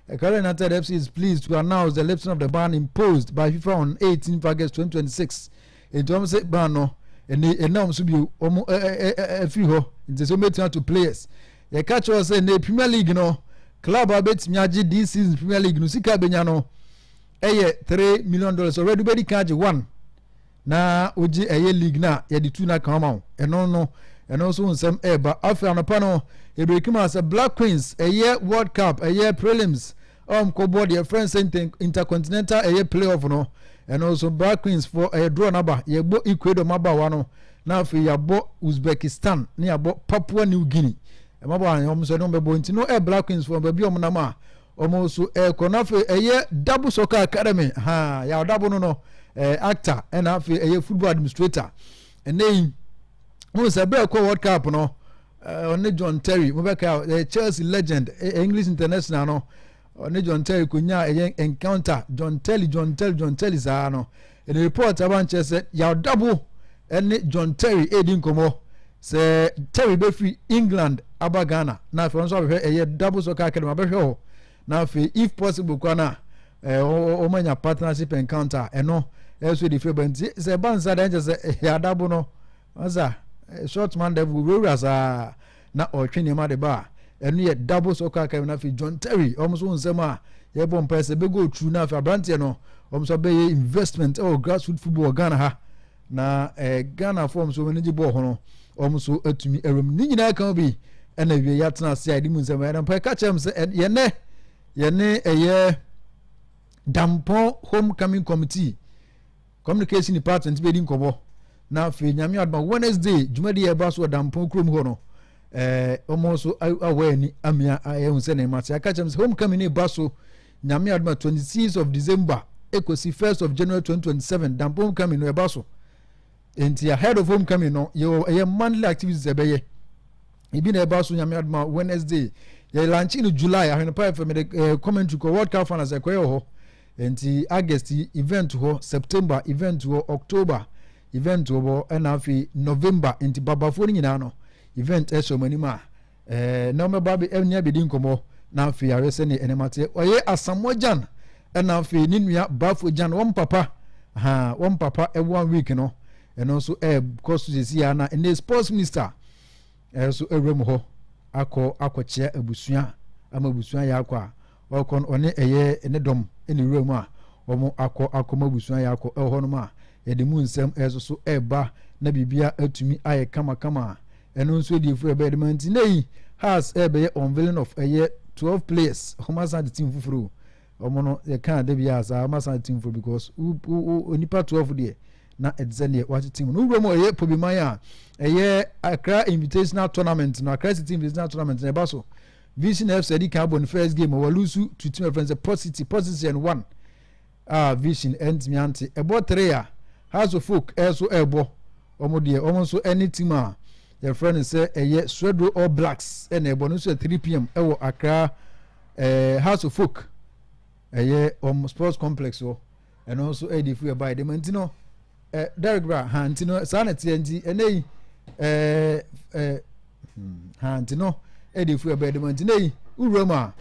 Karela United FC is pleased to announce the lifting of the ban imposed by FIFA on 18 August 2026. Nti wɔn sɛ ban no ɛne ɛna wɔn so bio, wɔn ɛfiri hɔ, nti sɛ wɔn bɛtumi ato players. Yɛka kyerɛ sɛ ne Premier League no, club a bɛtumi agye this season Premier League no, sika bɛnya no ɛyɛ $3 million already. Wobɛdi kan agye one na wogye ɛyɛ league na yɛde two na kan ma wo. Ɛno no, ɛno nso nsɛm ɛɛba. Afei anɔpa no ebiriki ma sɛ Black Queens ɛyɛ World Cup ɛyɛ prelims kɔbɔ deɛ frɛ sɛ intercontinental ɛyɛ playoff no. Ɛno nso Black Queens fo ɛyɛ draw naba, yɛbɔ Ecuador mabaawa no, na afei yɛabɔ Uzbekistan ne yɛabɔ Papua New Guinea ɛmabɔ a wɔn nso ɛne wɔn bɛbɔ. Nti no ɛ Black Queens fo, baabi a wɔn nam a wɔn nso ɛkɔ no. Afei ɛyɛ Double Soccer Academy ha yɛ Double no actor, ɛna afei ɛyɛ football administrator. Ɛnɛ yi wɔn sɛ ɛbɛrɛ kɔ World Cup no, ɔne John Terry mo bɛka ɛyɛ Chelsea legend, English international no, ɔne John Terry konya ɛyɛ encounter. John Terry, John Terry, John Terry saa no, ɛne report aba nkyɛn sɛ Yaw Double ɛne John Terry ɛredi nkɔmɔ sɛ Terry bɛfiri England aba Ghana na afei ɔno nso abɛhwɛ ɛyɛ Double Soccer Academy, abɛhwɛ hɔ, na afei if possible kora na wɔn anya partnership encounter. Ɛno ɛnso de firi ba. Nti sɛ ɛba nsa deɛ, nkyɛ sɛ ɛyɛ adabo no ɔsa short man devil wurawura saa na ɔretwe nneɛma de ba a, ɛno yɛ Double Soccer Academy. Na afei John Terry, wɔn nso nsɛm a yɛbɔ mpae sɛ bɛgo tru, na afei aberanteɛ no wɔn nso abɛyɛ investment ɛwɔ grassroots football wɔ Ghana ha, na Ghana fo nso wɔn ani gye bɔɔl ho no, wɔn nso atumi ɛwɔ ne nyinaa kan bi. Ɛna wie yɛatena ase a yɛde mu nsɛm ɛna mpa ɛka kyerɛ m sɛ yɛnɛ yɛne ɛyɛ Dampɔn Homecoming Committee communication department bɛdi nkɔmmɔ. Na afei Nyame adoma, Wednesday dwumadi yɛ ɛba so wɔ Dampɔn kurom hɔ no, wɔn nso awɔ ani amia ɛhu sɛ ne ma te aka kyerɛ m sɛ homecoming ne ba so, Nyame adoma, 26 of December ekosi 1st of January 2027. Dampɔn homecoming no ɛba so, nti ahead of homecoming no, yɛwɔ ɛyɛ monthly activities ɛbɛyɛ ebi na ɛba so. Nyame adoma, Wednesday yɛ launch no. July Ahwenepa FM de commentary kɔ World Cup finals ɛkɔyɛ wɔ hɔ, nti August event hɔ, September event hɔ, October event wɔ hɔ, ɛna afei November. Nti babafoɔ no nyinaa no, event ɛhyɛ wɔn anim a na wɔn bɛba ɛne abɛdi nkɔmɔ. Na afei ahwɛ sɛ ne ɛnɛma teɛ. Ɔyɛ Asamoah Gyan ɛna afei ne nua Bafo Gyan, wɔn papa ha, wɔn papa ɛwɔ one week no, ɛno nso ɛɛkɔ so sisi ya. Na ɛnɛ sports minister ɛnso ɛwura mu hɔ akɔ akɔkyea abusua ama abusua yɛ akɔ a ɔkɔ no, ɔne ɛyɛ ne dɔm ɛna ewura mu a wɔn akɔ akɔma abusua yɛ akɔ ɛwɔ hɔnom a yɛde mu nsɛm ɛso so ɛɛba na biribia atumi ayɛ kamakama a, ɛno nso edi efu ɛbɛyɛ de ma. Nti ne yi Hearts ɛbɛyɛ unveiling of ɛyɛ 12 players. Wɔn asan de team foforɔ wɔn no yɛka ade bi a saa wɔn asan de team foforɔ because wo wo nipa 12 deɛ na ɛte sɛ neɛ wate team no wura mu. Ɛyɛ Pobiman a ɛyɛ Accra Invitational Tournament no, Accra City Invitational Tournament na ɛba so. Vision FC ɛdi kan bɔ ne first game, wɔ lose to team ɛfrɛ sɛ Port City. Port City and one a Vision ɛntumi ante ɛbɔ three a Hearts of Oak ɛso ɛbɔ wɔn deɛ, wɔn nso ɛne team a yɛfrɛ no sɛ ɛyɛ Swedro All Blacks ɛna ɛbɔ no nso yɛ 3 p.m. ɛwɔ Accra Hearts of Oak ɛyɛ wɔn sports complex hɔ. Ɛno nso ɛde fi ɛba ɛde ma. Nti no Derek bra ha, nti no saa na teɛ. Nti ɛnɛ yi ɛɛ ɛɛ ha, nti no ɛde fi ɛba ɛde ma. Nti ɛnɛ yi wura mu a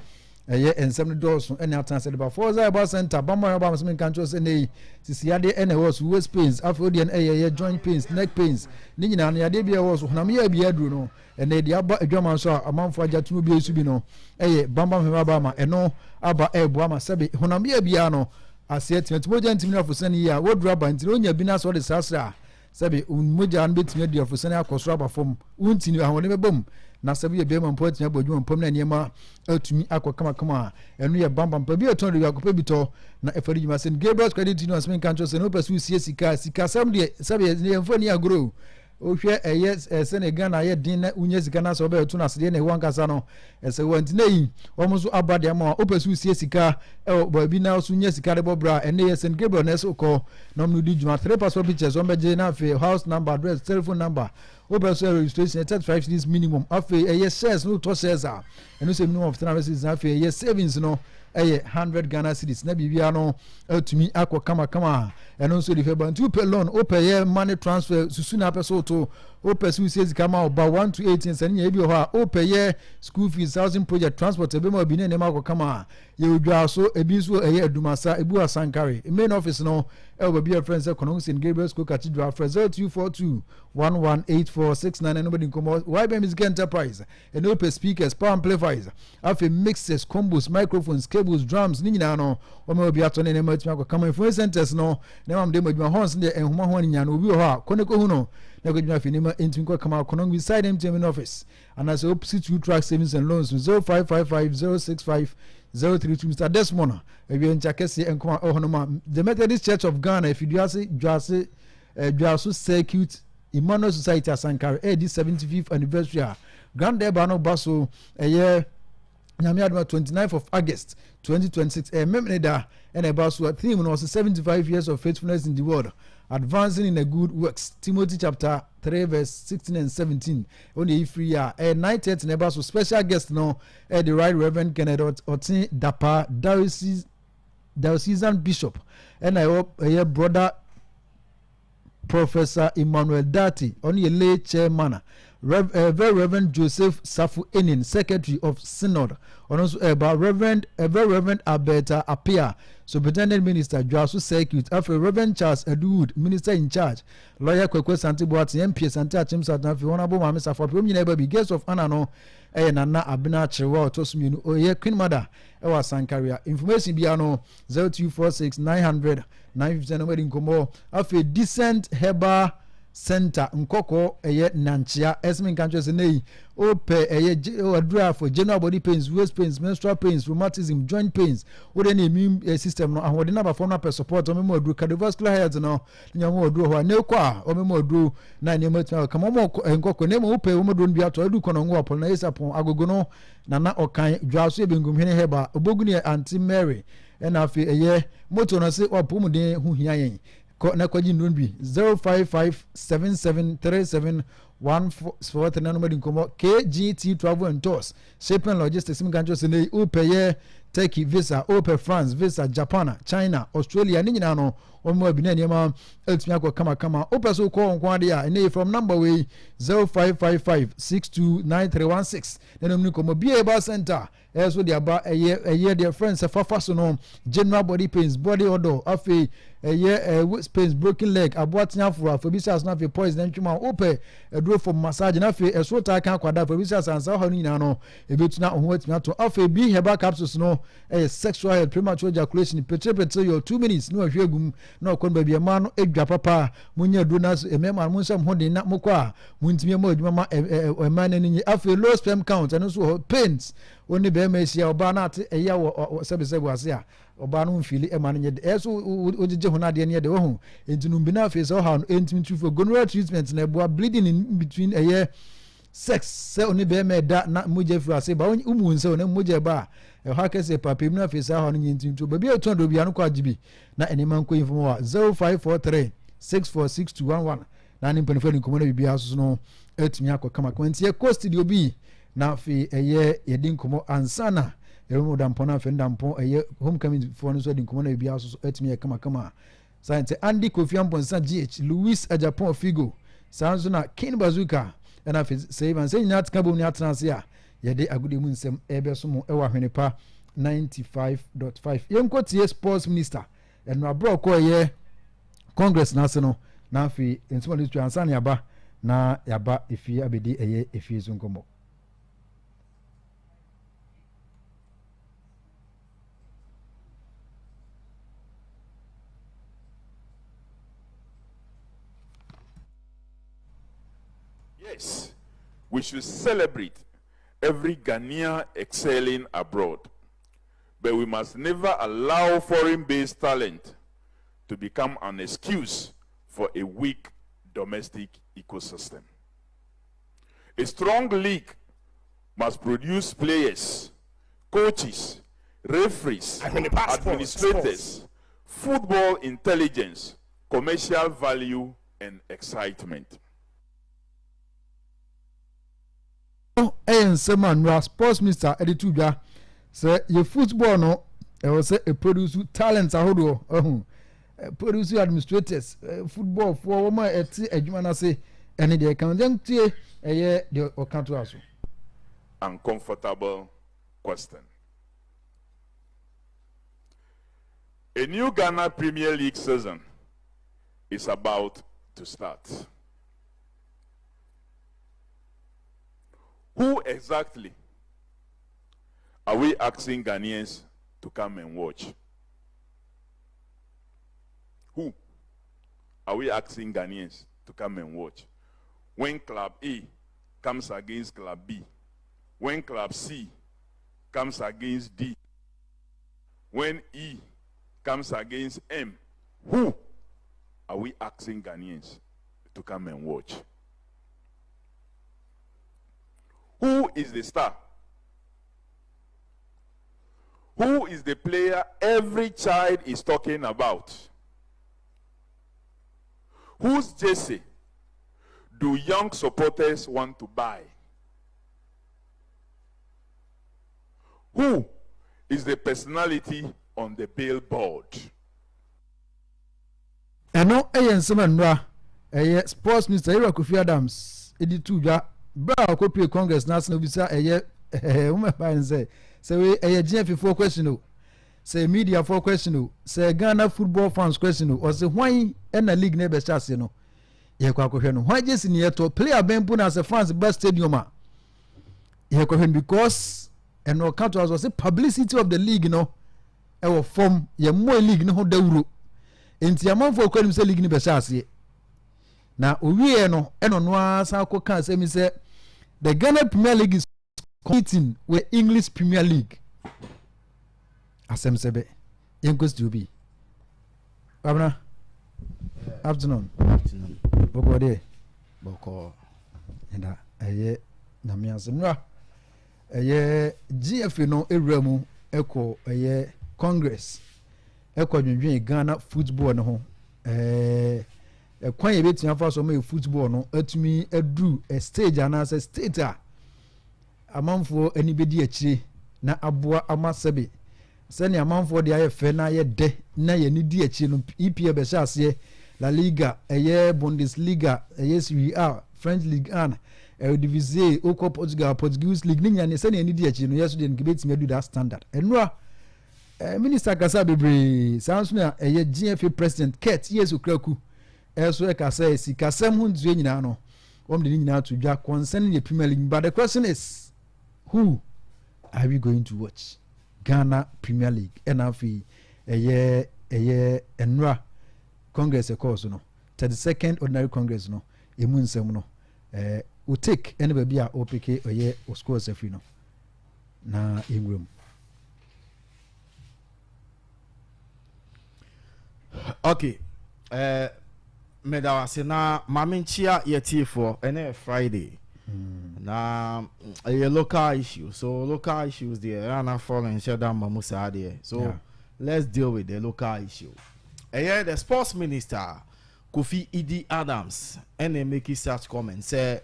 ɛyɛ nsɛm no dɔɔso ɛne atena sɛ de ba Forza Herbal Center bambɔ yɛ ɔba mo sɛ nka nkyɛn sɛ ɛnɛ yi sisi yadeɛ ɛna ɛwɔ so, waist pains, afei odeɛ no ɛyɛ ɛyɛ joint pains, neck pains ne nyinaa no, yadeɛ bi a ɛwɔ so, honam yɛ bi aduro no ɛnɛ de aba adwama nso a amanfoɔ agya tunu bi nso bi no, ɛyɛ Bambam Herbal ba ama ɛno aba ɛɛboa ama sɛbe honam yɛ biara no aseɛ tena nti mogya ntumi no afosane yie a wɔduru aba. Nti na onya bi no asɛ ɔde srasra a, sɛbe mogya no bɛtumi adi afosane akɔ soro aba fam, wontini ahoɔden bɛba mu, na sɛ woyɛ bɛrima mpo atumi abɔ adwuma mpam na nneɛma atumi akɔ kamakama a, ɛno yɛ Bambam pa bi ɛtɔn de akɔpɛ bi tɔ na ɛfa de dwuma. Sɛ Gabriel's Credit Union asɛm nka nkyerɛ sɛ ne wopɛ sɛ wosie sika, sikasɛm deɛ, sɛbe yɛmfa ni agorɔ. Wohwɛ ɛyɛ sɛnea Ghana ayɛ den na wonya sika no asɛ wɔbɛyɛ to no asedeɛ na ɛwɔ ankasa no ɛsɛ wɔ. Nti na yi wɔn nso aba deɛ ama wopɛ sɛ wosie sika ɛwɔ baabi na so nya sika de bɔ bra. Ɛnɛ yɛ St Gabriel na ɛsɛ kɔ na wɔn di dwuma. Three passport pictures wɔn bɛgye, na afei house number, address, telephone number. Wopɛ so registration 35 cedis minimum. Afei ɛyɛ shares no, wotɔ shares a, ɛno sɛ minimum of 300 cedis, na afei ɛyɛ savings no ɛyɛ 100 Ghana cedis na biribiara no atumi akɔ kamakama. Ɛno nso de fɛ ba. Nti wopɛ loan, wopɛ yɛ money transfer, susu na apɛ so woto. Wopɛ sɛ wosie sika ma wo ba 1 to 18 sɛ ne nyɛ ebi wɔ hɔ a wopɛ yɛ school fees, housing project, transport ɛbɛma obi ne nneɛma akɔ kama a yɛwɔ Dwaso, ebi nso ɛyɛ Adumasa, ebi wɔ Asankare. Main office no ɛwɔ baabi a yɛfrɛ no sɛ Konongo St Gabriel School Cathedral. Frɛ 0242 118469 ɛno bɛdi nkɔmmɔ. YBM Music Enterprise ɛne wopɛ speakers, power amplifiers, afei mixers, combos, microphones, cables, drums ne nyinaa no wɔma obi atɔ ne nneɛma atumi akɔ kama. Information centers no na ɛma mde mu adwuma horns deɛ nhoma ho aninya no obi wɔ hɔ a kɔ ne kɔhu no na kɔdwuma afei nneɛma ntumi kɔ kama. Kɔnɔn beside MTN office anaasɛ opposite two track savings and loans 0555 065 032. Mr Desmond awie nkyɛ kɛseɛ nkɔma ɛwɔ hɔ nom a The Methodist Church of Ghana Afiduase Dwase Dwaso Circuit Emmanuel Society Asankare ɛredi 75th anniversary a Grand Durbar no ba so ɛyɛ Nyame adom a 29th of August 2026 ɛyɛ Memene da ɛna ɛba so a theme no ɔsɛ 75 years of faithfulness in the world, advancing in the good works, Timothy chapter 3 verse 16 and 17. Ɛwɔ na ɛyi firi a ɛyɛ 9:30 na ɛba so. Special guest no ɛyɛ the Right Reverend Kenneth Ɔte Dapa, Diocesan Bishop, ɛna ɛwɔ ɛyɛ brother Professor Emmanuel Darty, ɔno yɛ lay chairman, Rev, Very Reverend Joseph Safo Enin, Secretary of Synod, ɔno nso ɛreba, Reverend, Very Reverend Alberta Appiah, Superintendent Minister, Dwaso Circuit, afei Reverend Charles Eduwood, Minister in Charge, Lawyer Kwaku Asante Boateng, MP Asante Akyem South, na afei Honourable Maame Safo Appiah, wɔn nyinaa ɛreba bi. Guest of Honour no ɛyɛ Nana Abena Kyerewaa ɔtɔ so mmienu, ɔyɛ Queen Mother ɛwɔ Asankaria. Information biara no 0246 900 950 na wɔadi nkɔmmɔ. Afei Decent Herbal Center nkɔkɔɔ ɛyɛ nankyea ɛsɛ nka nkyerɛ sɛ nei wopɛ ɛyɛ aduru for general body pains, waist pains, menstrual pains, rheumatism, joint pains, wode ne immune system no ahoɔden aba fam no apɛ support, ɔmɛmu aduru cardiovascular health no ne nyɛ aduru hɔ a ne kɔ a ɔmɛmu aduru na nneɛma atumi akɔ kama ɔmɔ nkɔkɔ na mmom wopɛ wɔn aduru no bi atɔ adu kɔnɔ ngo apɔlɔ na yɛsɛ pɔn agogo no Nana Ɔkan, Dwaso yɛ Benkumhene Heber, Obogun yɛ Aunty Mary, ɛna afei ɛyɛ moto no se w'apɔmuden ho hia yɛn, kɔ na kɔgye nnuro no bi, 0557737143 na nom adi nkɔmmɔ. KGT Travel and Tours, Shipping and Logistics, menka nkyerɛ sɛ nei wopɛ yɛ Turkey visa, wopɛ France visa, Japan, China, Australia, ne nyinaa no wɔn mu abi na nneɛma atumi akɔ kamakama. Wopɛ so wokɔ nko adeɛ a, ɛnɛ yi from number wei 0555629316 na nom ne nkɔmmɔ. Bia ɛba center ɛyɛ so de aba ɛyɛ ɛyɛ deɛ friend sɛ fafa so no general body pains, body odor, afei ɛyɛ ɛɛ waist pains, broken leg, aboa tea aforo afei bi sɛ aso, afei poison ntwema, wopɛ aduro for massage na afei ɛso taa ka akwadaa afei bi sɛ asansa ɔha no nyinaa no ebetuna ho atumi ato. Afei bi herbal capsules no ɛyɛ sexual health, premature ejaculation, peterepetere yɛ 2 minutes na wahwie agum na ɔkɔ no baabi. Ɛmaa no adwa papa munya aduro na mmarima mo nsɛm ho den na mokɔ a montumi mmɔ adwuma ma ɛmaa no ani nye. Afei low sperm count ɛno nso wɔ hɔ, pains wo ne bɛrima ahyia ɔbaa no ate ɛyɛ wɔ sɛbesɛbe ase a ɔbaa no mfili ɛma no nyɛ de ɛyɛ so wogyegye ho no adeɛ no yɛ de wahu nti no bi no. Afei sɛ ɔhaw no ɛntumi tu fo gonorrhea treatment na ɛboa bleeding in between ɛyɛ sex sɛ ɔne bɛrima ɛda na mogya firi ase ba womu nsɛ ɔne mogya ɛba a ɛhɔ akɛseɛ paapaa mu no. Afei saa hɔ no nyɛ ntumi tu baabi a ɛtɔn do bia no kɔ agye bi na nneɛma nkɔ yi fam wɔ 0543 646211 na ne mpanimfoɔ de nkɔmmɔ no biribiara soso no atumi akɔ kamakama. Nti yɛkɔ studio bi na afei ɛyɛ yɛde nkɔmmɔ ansa na yɛbɛmu dampɔn no. Afei no dampɔn ɛyɛ homecoming foɔ no nso de nkɔmmɔ no biribiara soso atumi yɛ kamakama. Saa nti Andy Kofi Amponsah, GH Louis Ajapon Figo, saa nso na King Bazooka, ɛna afei sɛ Ivan sɛ nyinaa teka bom ne atena ase a yɛde agodie mu nsɛm ɛbɛso mo ɛwɔ Ahwene Pa 95.5. Yɛnkɔ tie sports minister ɛno aborɔ kɔ ɛyɛ congress n'ase no na afei nsɛm a ɔde to ansa na yaba na yaba efie abɛdi ɛyɛ efie so nkɔmmɔ. Yes, we should celebrate every Ghanaian excelling abroad. But we must never allow foreign based talent to become an excuse for a weak domestic ecosystem. A strong league must produce players, coaches, referees, administrators, football intelligence, commercial value, and excitement. Ɛyɛ nsɛm a nnura sports minister ɛde to dwa sɛ yɛ football no ɛwɔ sɛ ɛproduce talent ahodoɔ, ɛho produce administrators, football foɔ wɔn a ɛte adwuma no ase. Ɛne deɛ ɛka ho. Tie ɛyɛ deɛ ɔka to aso. Uncomfortable question. A new Ghana Premier League season is about to start. Who exactly are we asking Ghanaians to come and watch? Who are we asking Ghanaians to come and watch? When Club A comes against Club B, when Club C comes against D, when E comes against M, who are we asking Ghanaians to come and watch? Who is the star? Who is the player every child is talking about? Whose jersey do young supporters want to buy? Who is the personality on the billboard? Ɛno yɛ nsɛm a nnora ɛyɛ Sports Minister Ira Kofi Adams de too dwa berɛ a ɔkɔpue Congress no ase na obisa ɛyɛ wɔn ɛbae no sɛ sɛ wei ɛyɛ GFA question o, sɛ mediafoɔ question o, sɛ Ghana football fans question o, ɔse hwan ɛna league no ɛbɛhyɛ aseɛ no yɛkɔ akɔhwɛ no, hwan gyesi ne yɛtɔ, player bɛn mpo na sɛ fans ba stadium a yɛkɔhwɛ no, because ɛna ɔka to aso ɔse publicity of the league no ɛwɔ fam, yɛmmɔɔ league no ho dawuro, nti amanfoɔ kɔ anim sɛ league no bɛhyɛ aseɛ. Na owieɛ no ɛna ɔno ara san kɔ ka asɛm yi sɛ the Ghana Premier League is competing with English Premier League. Asɛm sɛ bɛ yɛnkɔ studio bi. Abena, afternoon. Afternoon. Bɔkɔɔ deɛ? Bɔkɔɔ. Ɛda ɛyɛ nyame ase. Nnura ɛyɛ GFA no ewura mu ɛkɔ ɛyɛ Congress ɛkɔ dwendwen Ghana football no ho. Ɛɛ ɛkwan yɛ betumi afa so ama yɛ football no atumi aduru stage anaasɛ state a amanfoɔ ani bɛdi akyire na aboa ama sɛbe sɛnea amanfoɔ de ayɛ fɛ na ayɛ dɛ na yɛn ani di akyire no. EPL bɛhyɛ aseɛ, La Liga, ɛyɛ Bundesliga, ɛyɛ Serie A, French Ligue 1, Eredivisie, wokɔ Portugal, Portuguese League ne nyinaa sɛnea ani di akyire no, yɛ so deɛ no kɛbɛtumi adu that standard. Ɛnora minister kasa bebree saa nso na ɛyɛ GFA president Kurt Yes Okraku ɛso ɛka sɛ sikasɛm ho ntuo nyinaa no wɔn de ne nyinaa to dwa concerning the Premier League, but the question is, who are we going to watch? Ghana Premier League ɛna afei ɛyɛ ɛnora Congress ɛkɔɔ so no, 32nd Ordinary Congress no emu nsɛm no, o take ɛne baabi a ɔpeke ɔyɛ o scores afiri no na yɛnwura mu. Okay, meda wo ase na maame nkyia yɛtiefoɔ. Ɛnɛ yɛ Friday na ɛyɛ local issue, so local issues deɛ ɛyɛ ana foreign nhyɛ da ma mu saa deɛ, so let's deal with the local issue. Ɛyɛ the sports minister Kofi Idi Adams ɛna make such comment sɛ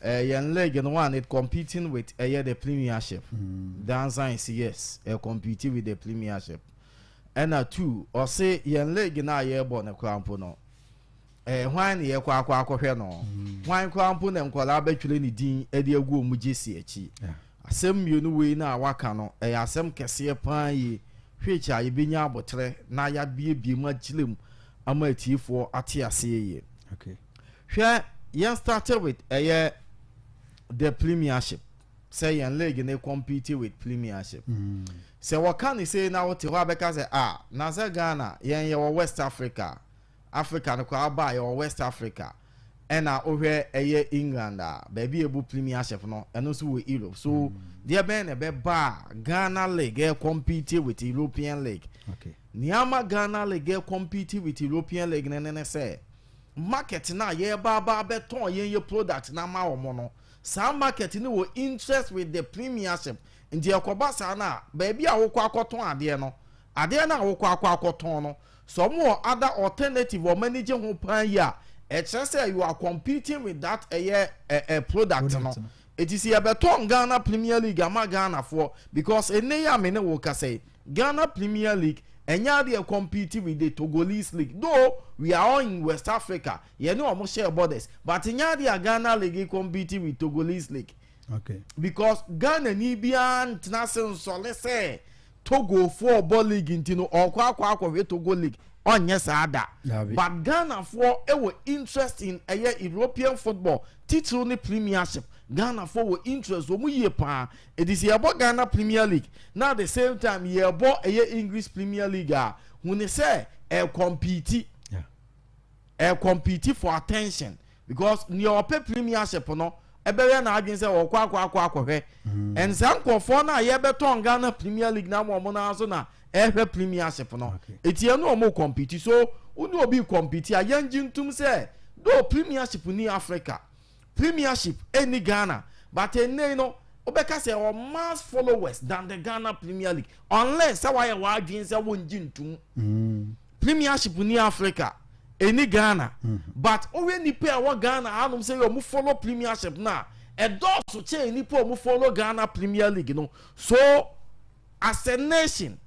yɛn league no one it competing with ɛyɛ the premiership. The answer is yes, ɛ competing with the premiership. Ɛna two, ɔse yɛn league no a yɛrebɔ no koraa mpo no, hwan ne yɛkɔ akɔhwɛ no? Hwan koraa mpo na nkwadaa bɛtwerɛ ne din de agu wɔn gyesi akyi? Asɛm mmienu wei no a waka no ɛyɛ asɛm kɛseɛ paa yie, which a yɛbɛnya abotrɛ na yɛabiebie mu akyerɛ mu ama atiefoɔ ate aseɛ yie. Hwɛ, yɛn started with ɛyɛ the premiership, sɛ yɛn league ne compete with premiership. Sɛ wɔka ne sei na wote hɔ a bɛka sɛ, ah, na sɛ Ghana yɛn yɛwɔ West Africa, Africa no koraa ba a yɛwɔ West Africa, ɛna wohwɛ ɛyɛ England a baabi a ɛbu premiership no, ɛno nso wɔ Europe, so deɛ bɛn na ɛbɛba a Ghana league ɛ compete with European league? Nneɛma Ghana league ɛ compete with European league ne sɛ market na yɛreba aba abɛtɔn yɛn yɛ product na ama wɔn no, saa market no wɔ interest with the premiership. Nti ɛkɔba saa na baabi a wokɔ akɔtɔn adeɛ no, adeɛ no a wokɔ akɔtɔn no so, ɔmo wɔ other alternative ɔmo ani gye ho paa yi a, ɛkyerɛ sɛ you are competing with that ɛyɛ ɛ ɛ product no. Eti sɛ yɛbɛtɔn Ghana Premier League ama Ghanafoɔ, because ene yi a me ne wo kasa yi, Ghana Premier League Ɛnyɛ adeɛ compete with the Togolese league, though we are all in West Africa, yɛne ɔmo share borders, but ɛnyɛ adeɛ a Ghana league compete with Togolese league. Because Ghana ni biara ntena ase nsɔle sɛ Togofoɔ bɔ league nti no ɔkɔ akɔhwɛ Togo league, ɔnyɛ saa da. But Ghanafoɔ ɛwɔ interest in ɛyɛ European football, titiriw ne Premiership. Ghanafoɔ wɔ interest wɔn yie paa. Edi sɛ yɛbɔ Ghana Premier League na at the same time yɛbɔ ɛyɛ English Premier League a, huni sɛ ɛ compete for attention, because nea ɔpɛ Premiership no ɛbɛyɛ n'adwene sɛ ɔkɔ akɔhwɛ. Ɛnsa nkɔfoɔ no a yɛbɛtɔn Ghana Premier League na ama ɔmo naa so na ɛhwɛ Premiership no, eti ɛno ɔmo compete. So wone obi compete a, yɛn gye ntum sɛ though Premiership ni Africa, Premiership ɛni Ghana, but ɛnɛ no wobɛka sɛ ɔ mass followers than the Ghana Premier League, unless sɛ wayɛ w'adwene sɛ wongye ntum. Premiership ni Africa, ɛni Ghana, but wohwɛ nipa a ɛwɔ Ghana hanom sɛ yɛ ɔmo follow Premiership na ɛdɔɔso kyɛn nipa a ɔmo follow Ghana Premier League no. So as a nation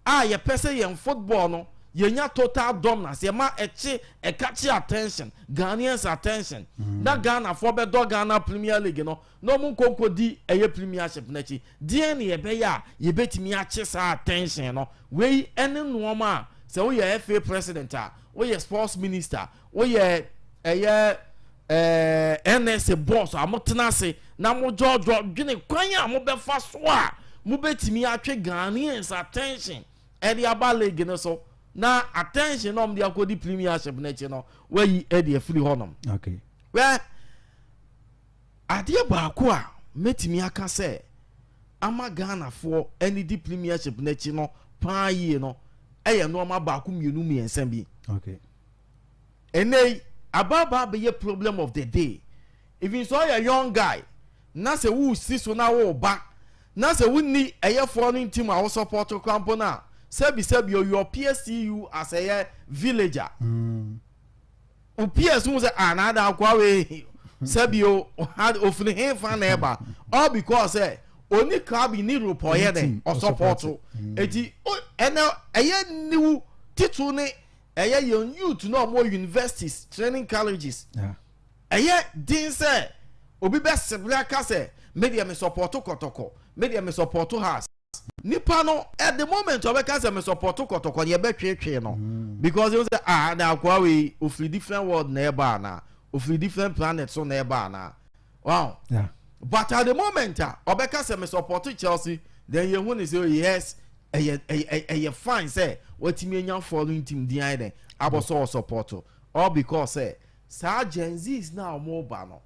a yɛpɛ sɛ yɛn football no yɛnya total dominance, yɛma ɛkye ɛkakye attention, Ghanaians attention, na Ghanafoɔ bɛdɔ Ghana Premier League no na ɔmo nkonko di ɛyɛ Premiership n'akyi deɛ, ne yɛbɛyɛ a yɛbɛtumi akye saa attention no, wei ɛne nneɛma a sɛ woyɛ FA president a, woyɛ sports minister, woyɛ ɛyɛ NSA boss a, motena ase na modwɔdwɔ dwene kwan a mobɛfa so a mobɛtumi atwe Ghanaians attention ɛde aba league no so, na attention na ɔmde akɔdi Premiership n'akyi no, wayi ɛde afiri hɔnom. Wɛ adeɛ baako a mɛtumi aka sɛ ama Ghanafoɔ ɛne di Premiership n'akyi no paa yie no, ɛyɛ nneɛma baako, mmienu, mmiɛnsa bi. Ɛnɛ yi ababaa bɛyɛ problem of the day. Even sɛ ɔyɛ young guy na sɛ wusi so na wɔreba na sɛ wunni ɛyɛ foreign team a wo support krampo no a, sɛbi sɛbi o, your peers see you as ɛyɛ villager. O peers hu sɛ ah, na ada akɔ wei, sɛbi o, ofiri he fa na ɛba, all because ɛ oni club in Europe ɔyɛ dɛ ɔ support. Eti ɛnɛ ɛyɛ new titun ne ɛyɛ yɛn youth na ɔmo universities, training colleges, ɛyɛ den sɛ obi bɛ sebere aka sɛ me deɛ me support Kɔtɔkɔ, me deɛ me support Hearts. Nipa no, at the moment ɔbɛka sɛ me support Kɔtɔkɔ, yɛ bɛ twetwe no, because yɛn sɛ ah, na akoa wei ofiri different world na ɛba ana ofiri different planet so na ɛba ana. Wow. But at the moment a ɔbɛka sɛ me support Chelsea, then yɛn ho ne sɛ yes, ɛyɛ fine sɛ watumi anya foreign team di ayɛ dɛ abɔ sɛ ɔ support, all because sɛ saa Gen Zs na wɔn ba no,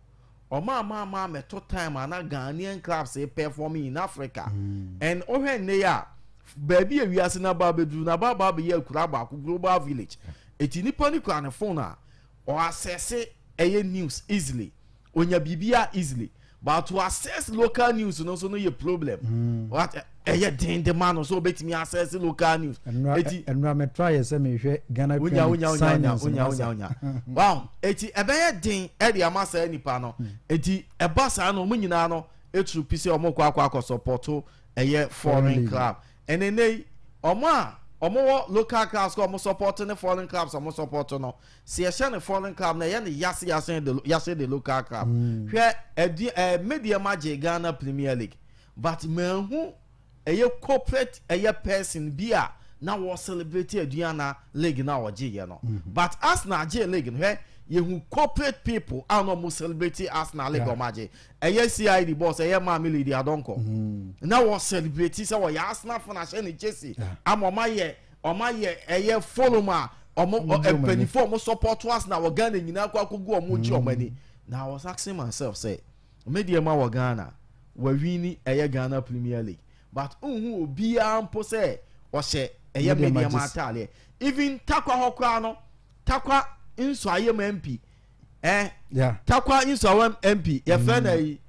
ɔmo ama amɛto time a na Ghanaian clubs perform in Africa. And ɔhwɛ nne yi a baabi a wiase na ba abɛduru na ba abɛyɛ akura baako, global village, eti nipa ni kura ne phone a ɔasɛse ɛyɛ news easily, onya biribiara easily, but to access local news no nso no yɛ problem. What ɛyɛ den de ma no so obetumi access local news. Eti ɛnura mɛtra yɛ sɛ mehwɛ Ghana Premier League signings. Wonya wonya wonya wow, eti ɛbɛyɛ den ɛde ama saa nipa no. Eti ɛba saa no, ɔmo nyinaa no eturu pi sɛ ɔmo kɔ akɔ support ɛyɛ foreign club. Ɛnɛ ne ɔmo a ɔmo wɔ local clubs kɔ ɔmo support ne foreign clubs ɔmo support no, si ɛhyɛ ne foreign club na ɛyɛ ne yase yase de yase de local club. Hwɛ, ɛdi Medeama gye Ghana Premier League, but mɛnhu ɛyɛ corporate ɛyɛ person bi a na wɔ celebrate Aduana league na ɔgye yɛ no. But Arsenal gye league no, hwɛ, yehu corporate people a na ɔmo celebrate Arsenal league. Ɔmo agye, ɛyɛ CID boss, ɛyɛ Maame Lydia Donkor, na wɔ celebrate sɛ wɔyɛ Arsenal fan, ahyɛ ne jersey ama ɔmo ayɛ ɛyɛ forum a ɔmo mpanyinfoɔ ɔmo support Arsenal wɔ Ghana nyinaa kɔ akɔgu ɔmo gye ɔmo ani. Na I was asking myself sɛ Medeama wɔ Ghana, wɔ win ɛyɛ Ghana Premier League, but nhu obiara mpo sɛ ɔhyɛ ɛyɛ Medeama ataadeɛ. Even Tarkwa hɔ koraa no, Tarkwa Nsuaem MP, Tarkwa Nsuaem MP, yɛfrɛ no yi,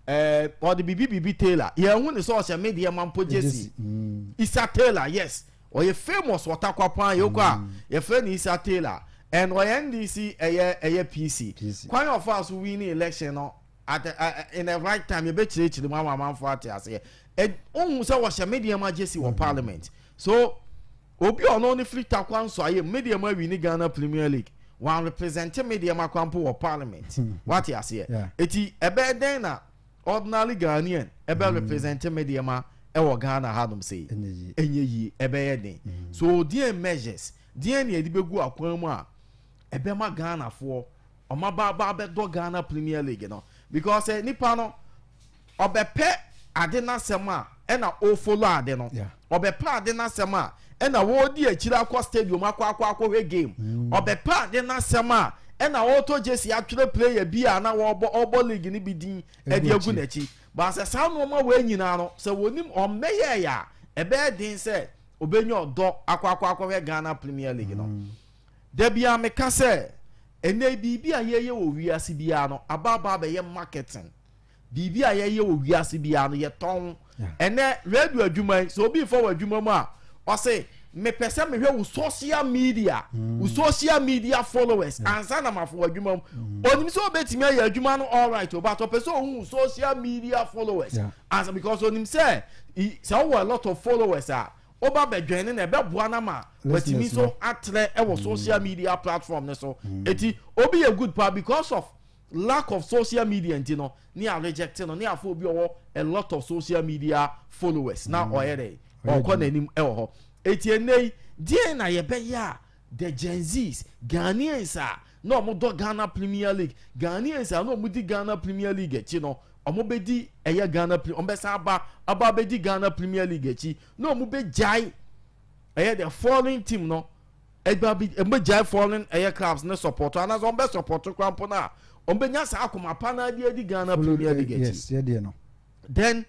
ɔde bibi bibi Taylor, yɛn ho ne sɛ ɔhyɛ Medeama mpo jersey. Isa Taylor, yes, ɔyɛ famous wɔ Tarkwa paa. Yɛ kɔ a yɛfrɛ no Isa Taylor and ɔyɛ NDC ɛyɛ PC. Kwan yɛ ɔfa so win election no at the, in the right time, yɛbɛkyerɛkyerɛ mu ama amanfo ate aseɛ. Ohun sɛ wɔhyɛ Medeama jersey wɔ parliament. So Obi a ɔno ne firi Tarkwa Nsuaem, Medeama awini Ghana Premier League, wan represente Medeama koraa mpo wɔ parliament. Wate aseɛ? Eti ɛbɛyɛ dɛn na ordinary Ghanaian ɛbɛ represente Medeama ɛwɔ Ghana hanom sei? Ɛnyɛ yie, ɛbɛyɛ den. So deɛn measures, deɛn na yɛde bɛgu akwan mu a ɛbɛma Ghanafoɔ wɔn aba aba abɛdɔ Ghana Premier League no? Because sɛ nipa no ɔbɛpɛ ade n'asɛm a ɛna ɔfollow ade no, ɔbɛpɛ ade n'asɛm a ɛna wɔredi akyire akɔ stadium akɔ akɔ akɔhwɛ game, ɔbɛpɛ ade n'asɛm a ɛna ɔretɔ jersey atwerɛ player bi a na wɔrebɔ ɔrebɔ league no bi din ɛde agu n'akyi. But sɛ saa nneɛma wei nyinaa no sɛ wɔnim ɔmmɛyɛɛ a, ɛbɛyɛ den sɛ ɔbɛnya ɔdɔ akɔ akɔ akɔhwɛ Ghana Premier League no. Da biara meka sɛ ɛnnɛ yi biribi a yɛyɛ wɔ wiase biara no aba aba abɛyɛ marketing. Biribi a yɛyɛ wɔ wiase biara no, yɛtɔn. Ɛnnɛ, radio adwuma yi, sɛ obi refa w'adwuma mu a, ɔse, mepɛ sɛ mehwɛ wo social media, wo social media followers ansa na mafa w'adwuma mu. Onim sɛ obetumi ayɛ adwuma no all right o, but ɔpɛ sɛ ohu wo social media followers ansa, because onim sɛ sɛ wowɔ a lot of followers a, woba bɛdwɛn no na ɛbɛboa no ama watumi nso atrɛ wɔ social media platform no so. Eti obi yɛ good paa, because of lack of social media nti no ne a reject no, ne afɔ obi ɔwɔ a lot of social media followers na ɔyɛ dɛ ɔkɔ n'anim ɛwɔ hɔ. Eti ɛnɛ yi deɛn na yɛbɛyɛ a the Gen Zs, Ghanaians a na wɔn dɔ Ghana Premier League, Ghanaians a na wɔn di Ghana Premier League akyi no, wɔn bɛdi ɛyɛ Ghana Premier, wɔn bɛsan aba aba abɛdi Ghana Premier League akyi na wɔn bɛgyae ɛyɛ the foreign team no, ɛgba bi wɔn bɛgyae foreign ɛyɛ clubs ne support, anaasɛ wɔn bɛ support koraa mpo no a wɔn bɛnya saa akoma pa na adi adi Ghana Premier League akyi. Yes, yɛ deɛ no. Then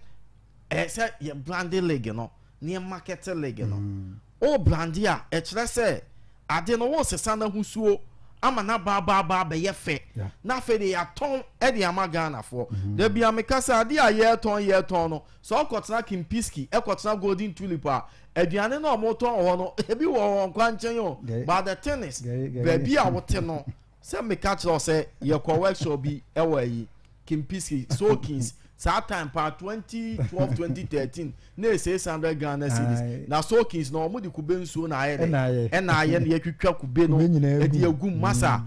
ɛyɛ sɛ yɛ brande league no ne yɛ market league no. O brande a, ɛkyerɛ sɛ ade no wosesa n'ahosuo ama n'aba aba aba abɛyɛ fɛ, na afei de yɛatɔn de ama Ghanafoɔ. Da bia meka sɛ adeɛ a yɛretɔn yɛretɔn no, sɛ wokɔtena Kempinski, ɛkɔtena Golden Tulip a, aduane no a wɔtɔn wɔ hɔ no, ebi wɔ wɔn kwankyɛn o, but the thing is, baabi a wote no, sɛ meka kyerɛ wo sɛ yɛkɔ workshop bi wɔ ayi Kempinski, Sokins, saa time paa 2012 2013 na yɛ 600 Ghana cedis, na Sokins na wɔn de kube nsuo na ayɛ dɛ ɛna ayɛ na yɛtwitwa kube no ɛde agu masa.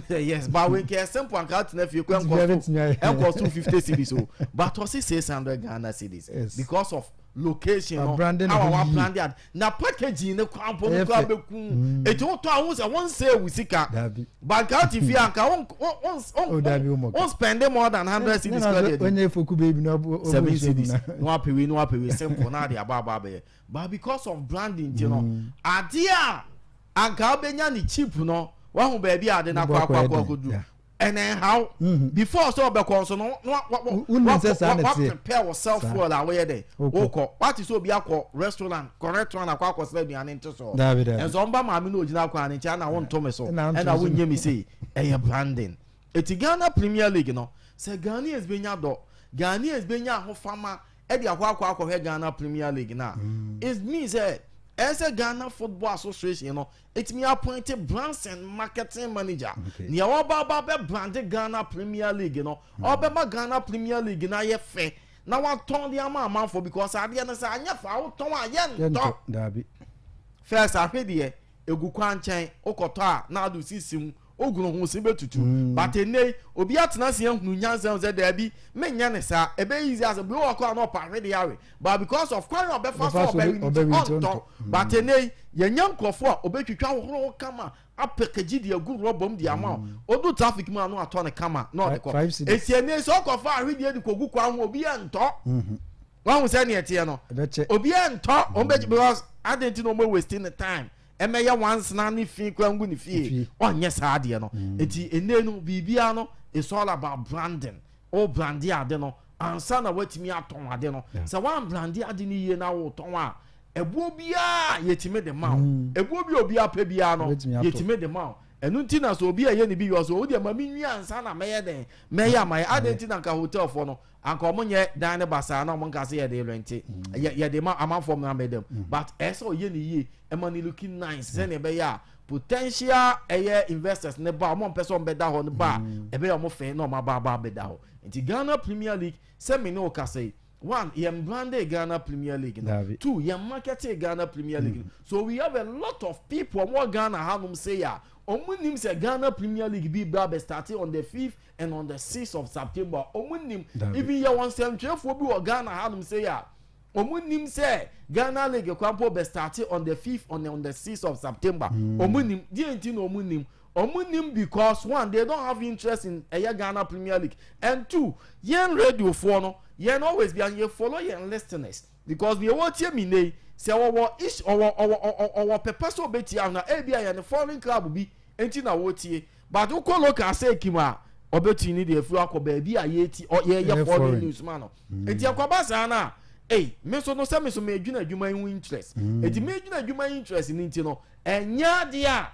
Yes, but when kɛ simple anka atena fie kɔ ɛnkɔ so 50 cedis o, but ɔsi 600 Ghana cedis because of location no, awa wa brande ad na packaging ne kwan po no kora bɛku. Eti wotɔ a wohu sɛ wonsɛe wo sika. Banka wote fie anka won spend more than 100 cedis kora deɛ 7 cedis na wapɛ wei na wapɛ wei simple na ade aba aba abɛyɛ. But because of branding nti no, adeɛ a anka wobɛnya ne cheap no, wahu baabi a ade no akɔ akɔ akɔ akɔduru. Ɛna ɛhaw before sɛ ɔbɛkɔ nso no, na wa prepare yourself well a woyɛ dɛ wokɔ. Wate sɛ obi akɔ restaurant, correct one, akɔ akɔsrɛ aduane nte so ɛnso ɔmba maame na ogyina kwan ne nkyɛn, ɛna wonto me so ɛna wonyɛ me sei. Ɛyɛ branding. Eti Ghana Premier League no, sɛ Ghanaians benya dɔ, Ghanaians benya ahofama ɛde akɔ akɔ akɔhwɛ Ghana Premier League na it means sɛ ɛyɛ sɛ Ghana Football Association no etumi appoint brands and marketing manager, nea ɔba aba bɛ brande Ghana Premier League no, ɔbɛma Ghana Premier League no ayɛ fɛ na watɔn de ama amanfo, because adeɛ no sɛ anyɛ fa wotɔn a yɛntɔ. First ahwedeɛ egu kwan nkyɛn, wokɔtɔ a na ado sisi mu ogunu ho si bɛtutu, but ɛnɛ yi obi atena se ahunu nyansa sɛ daabi menyɛ ne saa. Ɛbɛyɛ easy asɛ bi wɔ kɔ a na ɔpa ahwedeɛ awe, but because of kwan a ɔbɛfa so ɔbɛwe ne ti ɔntɔ. But ɛnɛ yi yɛnya nkurɔfoɔ a ɔbɛtwitwa horow kama apɛkɛgye de agu rɔba mu de ama wo, odu traffic mu a na watɔ ne kama na ɔde kɔ. Eti ɛnɛ yi sɛ ɔkɔfa ahwedeɛ de kɔgu kwan ho, obi yɛ ntɔ. Wahu sɛ neɛ ɛteɛ no, obi yɛ ntɔ wɔn bɛ, because adi nti na wɔn wasting ne time ɛmɛyɛ wansena ne fi kura ngu ne fie, ɔnyɛ saa adeɛ no. Eti ɛnɛ no biribiara no, it's all about branding. O brande ade no ansa na watumi atɔn ade no. Sɛ wan brande ade no yie na wotɔn a, ɛboɔ biara yɛtumi de ma wo, ɛboɔ bi a obi apɛ biara no yɛtumi de ma wo. Ɛno nti na sɛ obi a ɛyɛ ne bi yɛ ɔsɛ o deɛ ma mi nwi ansa na mɛyɛ dɛn mɛyɛ ama yɛ ade. Nti na nka hotel foɔ no anka ɔmo nyɛ dan ne basaa na ɔmo nka sɛ yɛde rente, yɛde ma amanfoɔ mo abɛdam, but ɛyɛ sɛ ɔyɛ ne yie ɛma ne looking nice sɛnea ɛbɛyɛ a potential ɛyɛ investors ne ba, ɔmo mpɛ sɛ ɔmo bɛda hɔ ne ba a, ɛbɛyɛ ɔmo fɛ na ɔmo aba aba abɛda hɔ. Nti Ghana Premier League, sɛ me ne o kasa yi, One, yɛn branded Ghana Premier League no. Dabi. Two, yɛn marketed Ghana Premier League no. So we have a lot of people ɔmo wɔ Ghana hanom sɛ a ɔmo nim sɛ Ghana Premier League bi ba bɛ start on the 5th and on the 6th of September. Ɔmo nim. Dabi. Even yɛ wɔn nsɛntwerɛfoɔ bi wɔ Ghana hanom sɛ a ɔmo nim sɛ Ghana League kwampo bɛ start on the 5th on the 6th of September. Ɔmo nim. Deɛ nti na ɔmo nim? Ɔmo nim because one, they don't have interest in ɛyɛ Ghana Premier League, and two, yɛn radiofoɔ no, yɛn always bi yɛ follow yɛn listeners, because deɛ wɔtie mi ne yi sɛ ɔwɔ ish ɔwɔ pɛpɛ sɛ ɔbɛtie ahona ebi a yɛn foreign club bi nti na wɔtie, but wokɔ local sɛ ekim a, ɔbɛtui ne deɛ efiri akɔ baabi a yɛti ɔ yɛyɛ Ɛyɛ foreign foreign. news ma no. Nti ɛkɔba saa na ei, me nso no sɛ me nso medwina adwuma yi ho interest, eti medwina adwuma yi interest ni nti no, ɛnyɛ adeɛ a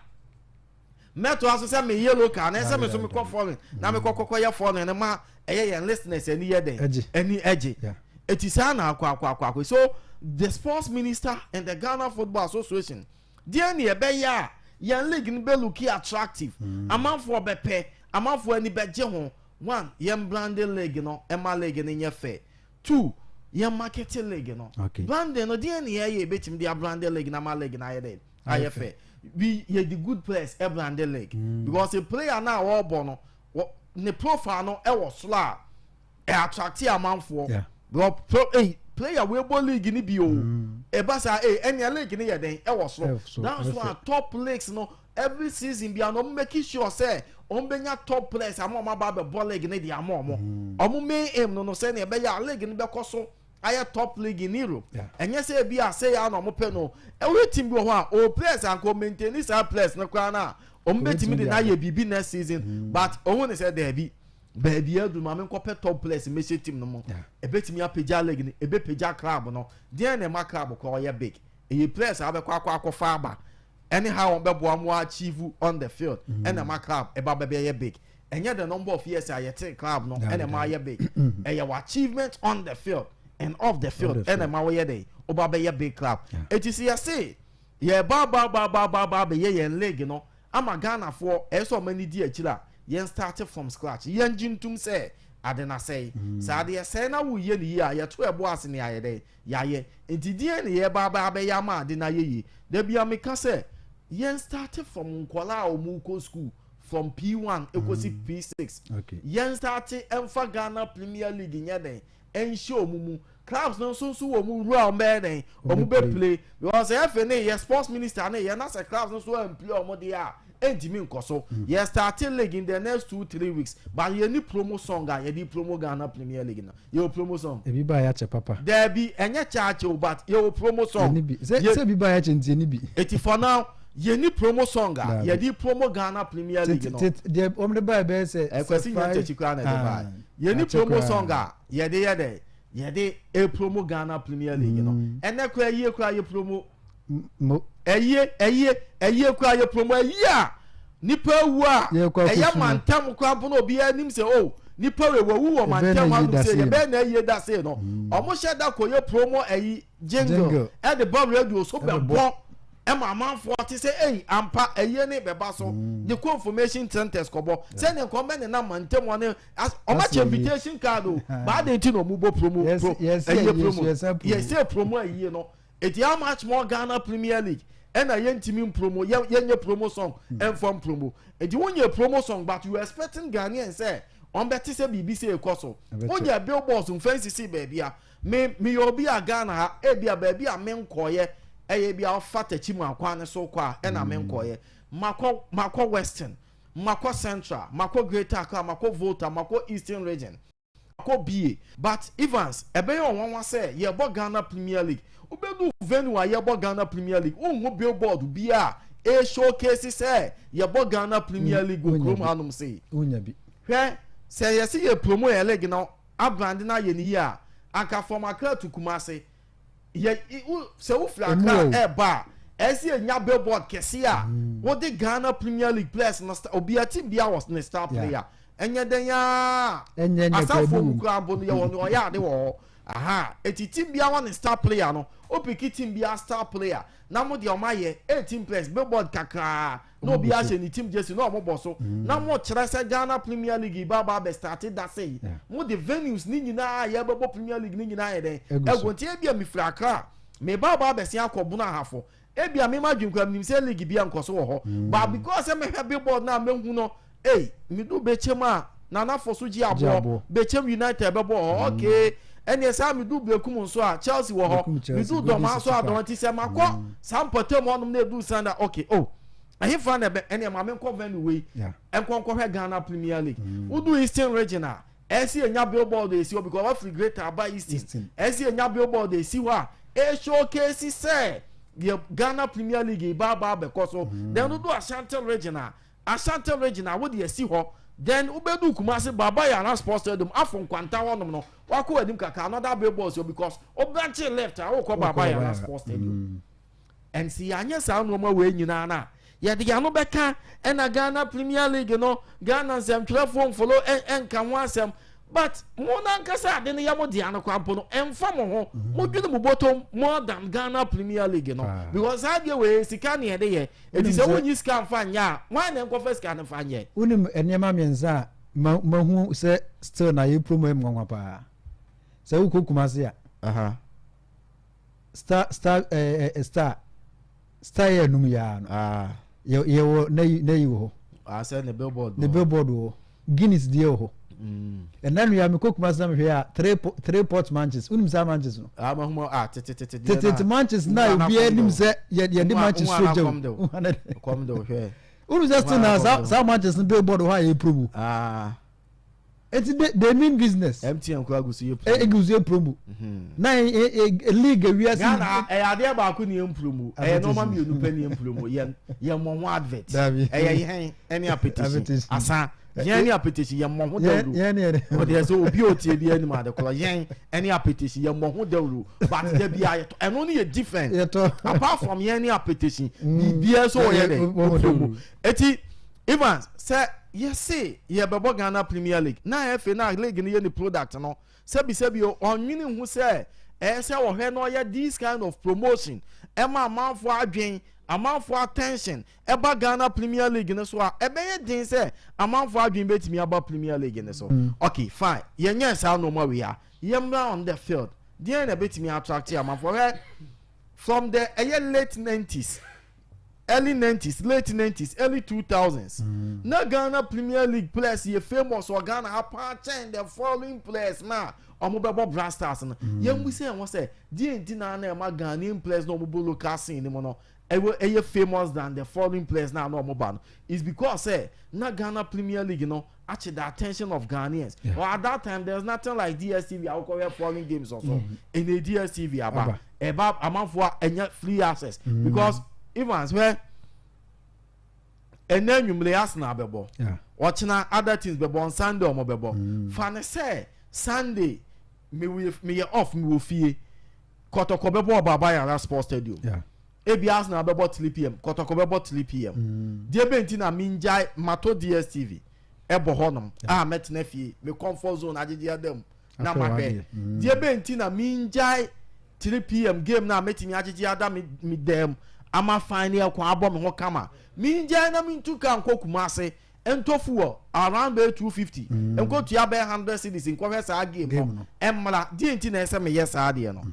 mɛto aso sɛ meyɛ local na ɛsɛ me nso mekɔ foreign na mekɔ kɔkɔ yɛ foreign no ma ɛyɛ yɛn listeners ani yɛ den. Ɛgye. Ani ɛgye. Eti saa na akɔ akɔ akɔ akɔ. So the sports minister and the Ghana Football Association deɛ, ne ɛbɛyɛ a yɛn league no bɛ look attractive, amanfoɔ bɛpɛ, amanfoɔ ani bɛgye ho. One, yɛn branding league no, ɛma league no nyɛ fɛ. Two, yɛn marketing league no. Branding no deɛ, ne yɛyɛ ebɛtumi de abranding league na ma league no ayɛ dɛ ayɛ fɛ. We yɛ the good players ɛbranding league, because a player na ɔrebɔ no ne profile no ɛwɔ soro a ɛ attract amanfoɔ. Because pro player wey bɔ league ni bi o, ɛba saa ɛnìyɛn league ni yɛ den ɛwɔ soro. Ɛwɔ soro, That's ɛfɛ. why top leagues no, every season bi a no, ɔmo make sure sɛ ɔmo bɛnya top players ama ɔmo aba abɛbɔ league ne de ama ɔmo. Ɔmo main aim no, sɛnea ɛbɛyɛ a league no bɛkɔ so ayɛ top league in Europe. Ɛnyɛ sɛ ebi a sɛ yɛ ana ɔmo pɛ no, ɛwɔ team bi wɔ hɔ a o players anka o maintain saa players no koraa na ɔmo bɛtumi de n'ayɛ biribi next season, but ɔmo ne sɛ dɛɛbi, baabi aduru, maame nkɔpɛ top players mehyɛ team no mu. Ebetumi apagya league no, ebepagya club no. Deɛ na ɛma club kɔ ɔyɛ big, ɛyɛ players a abɛkɔ akɔ akɔfa aba ɛne how wɔn bɛboa mo achieve on the field, ɛna ɛma club ɛba bɛbɛyɛ big. Ɛnyɛ the number of years a yɛte club no ɛna ɛma ayɛ big, ɛyɛ wɔ achievement on the field and off the field the ɛna ɛma wɔyɛ dɛ ɔba bɛyɛ big club. Eti si yɛse yɛ ba ba ba ba ba ba bɛyɛ yɛn league no ama Ghanafoɔ, ɛyɛ sɛ ɔmo ani di akyire a, yɛn start from scratch. Yɛn gye ntum sɛ ade na sɛe sɛ adeɛ sɛe na woyɛ ne yie a, yɛto ɛbo ase ne ayɛ dɛ yɛayɛ. Nti deɛ ne yɛ ba ba bɛyɛ ama ade na yɛ yie, dabi a meka sɛ yɛn start from nkɔla a wɔn kɔ school from P1 ekosi P6. Yɛn start ɛnfa Ghana Premier League nyɛ dɛn ɛnhyɛ wɔn mu. Clubs no nso wɔ mu wura, wɔn bɛyɛ dɛn, wɔn bɛ play, because ɛfɛ ne yɛ sports minister ne yɛ na sɛ clubs no nso ɛnplay wɔn deɛ a, ɛntumi nkɔ so. Yɛ start league in the next 2-3 weeks, but yɛ ni promo song a yɛde promo Ghana Premier League no. Yɛ wɔ promo song? Ebi ba yɛ akyɛ papa. Dɛbi, ɛnyɛ kyaakye o, but yɛ wɔ promo song? Yɛni bi sɛ sɛ ebi ba yɛ akyɛ nti yɛni bi. Eti for now, yɛ ni promo song a Dabi. yɛde promo Ghana Premier League no. Tete deɛ wɔn de ba yɛ bɛyɛ sɛ Ɛkwasi nyɛ nkyɛkyi koraa na ɛde ba. Yɛ ni akyɛ promo koraa. song a yɛde yɛ dɛ yɛde e promo Ghana Premier League no. Ɛnɛ koraa, yie koraa yɛ promo. Mo. Ɛyie ɛyie ɛyie koraa yɛ promo. Ɛyie a nipa ewu a Yɛkɔ ɛyɛ akɔsu no. Mantam koraa mpo na obiara anim sɛ o, nipa wei wawu wɔ Ɛbɛn mantam na hanom yie da sɛ sei no. yɛbɛn na ɛyie da sei no, ɔmo hyɛ da kɔ yɛ promo ɛyi jingle Jingle. ɛde bɔ radio so. Ɛbɛbɔ. Bɛbɔ ɛma amanfoɔ te sɛ ɛyi ampa ɛyie ne bɛba so de kɔ information centers kɔbɔ sɛdeɛ nkɔm bɛ nenam mantam hɔ ne ɔmo That's akyɛ ɛyie. invitation card o baade nti na ɔmo bɔ promo pro Yes, ɛyie ɛyie promo. so, yɛsɛ promo. Yɛsɛ promo ɛyie no. Eti how much more Ghana Premier League ɛna yɛntumi promo, yɛnyɛ promo song ɛnfɔm promo? Eti wonyɛ promo song but you expecting Ghanaian sɛ ɔn bɛ te sɛ biribi sɛ ekɔ so. Ɛbɛkyɛ. Wonyɛ billboards nfɛn sisi baabi a me yɛ obi a Ghana ha, ebi a baabi a me nkɔyɛ ɛyɛ bi a ɔfa Tɛkyi mu akwan ne so kɔ a, ɛna me nkɔyɛ. Makɔ Western, makɔ Central, makɔ Greater Accra, makɔ Volta, makɔ Eastern Region, akɔ bie, but Evans, ɛbɛyɛ ɔnwanwa sɛ yɛbɔ Ghana Premier League, wobɛdu venue a yɛbɔ Ghana Premier League, wonhu billboard bi a e showcase sɛ yɛbɔ Ghana Premier League wɔ Wonya kurom bi. hanom sei. Wonya bi. Hwɛ, sɛ yɛsi yɛ promo yɛ league no, abrand no ayɛ ne yie a, anka from Accra to Kumasi yɛ sɛ wofiri Emu Accra o. ɛɛba a, ɛsɛ yɛ nya billboard kɛse a wode Ghana Premier League players no star, obiara team bi a wɔ ne star player, ɛnyɛ dɛn yaa Ɛnyɛ nyɛ asafo kura bi mu wɔ kura mpo no, yɛwɔ ne ɔyɛ ade wɔ hɔ. Aha, eti team biara wɔ ne star player no. O pick team biara star player na mo deɛ, ɔmo ayɛ 18 players, billboard kakraa na Ɔmo bɔ obiara so. hyɛ ne team jersey na ɔmo bɔ so na mo kyerɛ sɛ Ghana Premier League ba ba abɛ start da sɛ mo de venues ne nyinaa a yɛbɛbɔ Premier League ne nyinaa yɛ dɛn Egu so. Ɛgu nti ebia mi firi Accra, me ba ba abɛsen akɔ Bono Ahafo, ebia mi ma dwen kura mi nim sɛ league bi nkɔ so wɔ hɔ, but because sɛ mehwɛ billboard na mehu no, ei, mi do Bɛkyɛm a Nanafo so gye aboɔ. Aboɔ Bɛkyɛm United bɛbɔ hɔ, okay, ɛnneɛ saa mi do Bekum nso a Chelsea wɔ hɔ. Bekum Mi Chelsea, do Golden Dɔmaa nso City a Park. Dɔn ti sɛ makɔ saa mpɔtam hɔnom na edu sanda, okay, oh, ɛhefa na ɛbɛ ɛnneɛ maame nkɔ venue wei ɛnkɔ nkɔhwɛ Ghana Premier League. Wodu Eastern Region a, ɛsi enya billboard esi hɔ because wafiri Greater aba Eastern. Eastern. Ɛsi enya billboard esi hɔ a ɛshowcase sɛ deɛ Ghana Premier League ba aba abɛkɔ so. Then wodu Ashanti Region a, Ashanti Region a, wode esi hɔ. Then wobɛdu Kumasi, Baba Yara Sports Stadium afɔ Nkwanta hɔnom no, wakɔ anim kakra, another billboard si hɔ because wobɛnkye left a, wokɔ Baba Yara Sports Stadium. And si yɛanyɛ saa nneɛma wei nyinaa no a, yɛde yɛn bɛka ɛna Ghana Premier League no, Ghana nsɛmtwerɛfoɔ mfolo ɛnka ho asɛm, but mo nankasa ade no yɛ mo dea no kora mpo no, ɛmfa mo ho. Modwene mo bɔtɔm more than Ghana Premier League no because saa deɛ wei sika ne yɛde yɛ. Eti sɛ wonyi sika nfa nyɛ a, wɔn na nkɔfɛ sika no nfa nyɛ. Wonim nneɛma mmiɛnsa a mahu sɛ still na yɛ promo yɛ nwanwa paa? Sɛ wokɔ Kumase a, star star ɛɛ eh, star star yɛ enum yaa no, yɛ yɛwɔ n'ayi wɔ hɔ. Asɛ ne billboard. Ne billboard wɔ hɔ, Guinness deɛ wɔ hɔ. Ɛnna nua mi kɔ Kumase na mi hwɛ a, three pot matches, wonim saa matches no? Ah, mahuma ah, tete tete. Tete matches na obiara anim sɛ yɛ yɛde matches so gya o. Kɔm de o, hwɛ. Wonim sɛ still na saa matches no billboard wɔ hɔ a yɛ promo? Eti they mean business. MTN kura gu so yɛ promo. Egu so yɛ promo. Na league ewiase. Ghana ɛyɛ adeɛ baako ni yɛn promo, ɛyɛ nneɛma mmienu pɛ ni yɛn promo, yɛn mɔ ho advert. Ɛyɛ yɛn ɛne apetition asa, yɛn ne apetition yɛn mɔ ho dawuro. O deɛ sɛ obi a otie bi anim ade korɔ, yɛn ɛne apetition yɛn mɔ ho dawuro, but dabi a yɛtɔ ɛno ne yɛ different. Apart from yɛn ne apetition, biribiara so wɔyɛ dɛ o promo. Eti Evans, sɛ yɛse yɛbɛbɔ Ghana Premier League na ɛfɛ na league no yɛ ne product no, sɛbisɛbi ɔnwene ho sɛ ɛyɛ sɛ ɔhwɛ na ɔyɛ this kind of promotion ɛma amanfoɔ adwen, amanfoɔ attention ɛba Ghana Premier League no so a, ɛbɛyɛ den sɛ amanfoɔ adwen bɛtumi aba Premier League no so. Okay, fine, yɛnyɛ saa nneɛma wei a, yɛmmra on the field, deɛn na ɛbɛtumi attract amanfoɔ? Hwɛ, from the ɛyɛ late 90s, early 90s, late 90s, early 2000s, na Ghana Premier League players yɛ famous wɔ Ghana ha paa kyɛn the foreign players na ɔmo bɛbɔ Black Stars no. Yɛn mu sɛ ɛwɔ sɛ deɛ nti na ɛma Ghanaian players na ɔmo bɔ local scene ne mu no ɛwɔ ɛyɛ famous than the foreign players na ɔmo ba no is because sɛ na Ghana Premier League no akye the attention of Ghanaians. Or at that time there is nothing like DStv awokɔhwɛ foreign games also. Ɛna DStv aba, ɛba amanfoɔ a ɛnya free access because Evans, hwɛ, ɛnɛ nwumire Arsenal bɛbɔ, ɔkyena other teams bɛbɔ, on Sunday ɔmo bɛbɔ. Fa ne sɛ Sunday meyɛ off, mewɔ fie, Kɔtɔkɔ bɛbɔ Ɔbaaba Yara Sports Stadium. Ebi Arsenal bɛbɔ 3 p.m., Kɔtɔkɔ bɛbɔ 3 p.m. Deɛ bɛ nti na mengyae mato DStv ɛbɔ hɔnom a mɛtena fie, me comfort zone, agyegye adam na mahwɛ? Deɛ bɛ nti na mengyae 3 p.m. game na mɛtumi agyegye ada me dɛm ama fan ne ɛkɔ abɔ me ho kama, mengyae na mentu ka nkɔ Kumase ntɔ fuel around bɛyɛ 250, nkɔtua bɛyɛ 100 cedis nkɔhwɛ saa game no ɛmmra? Deɛ nti na ɛsɛ meyɛ saa deɛ no,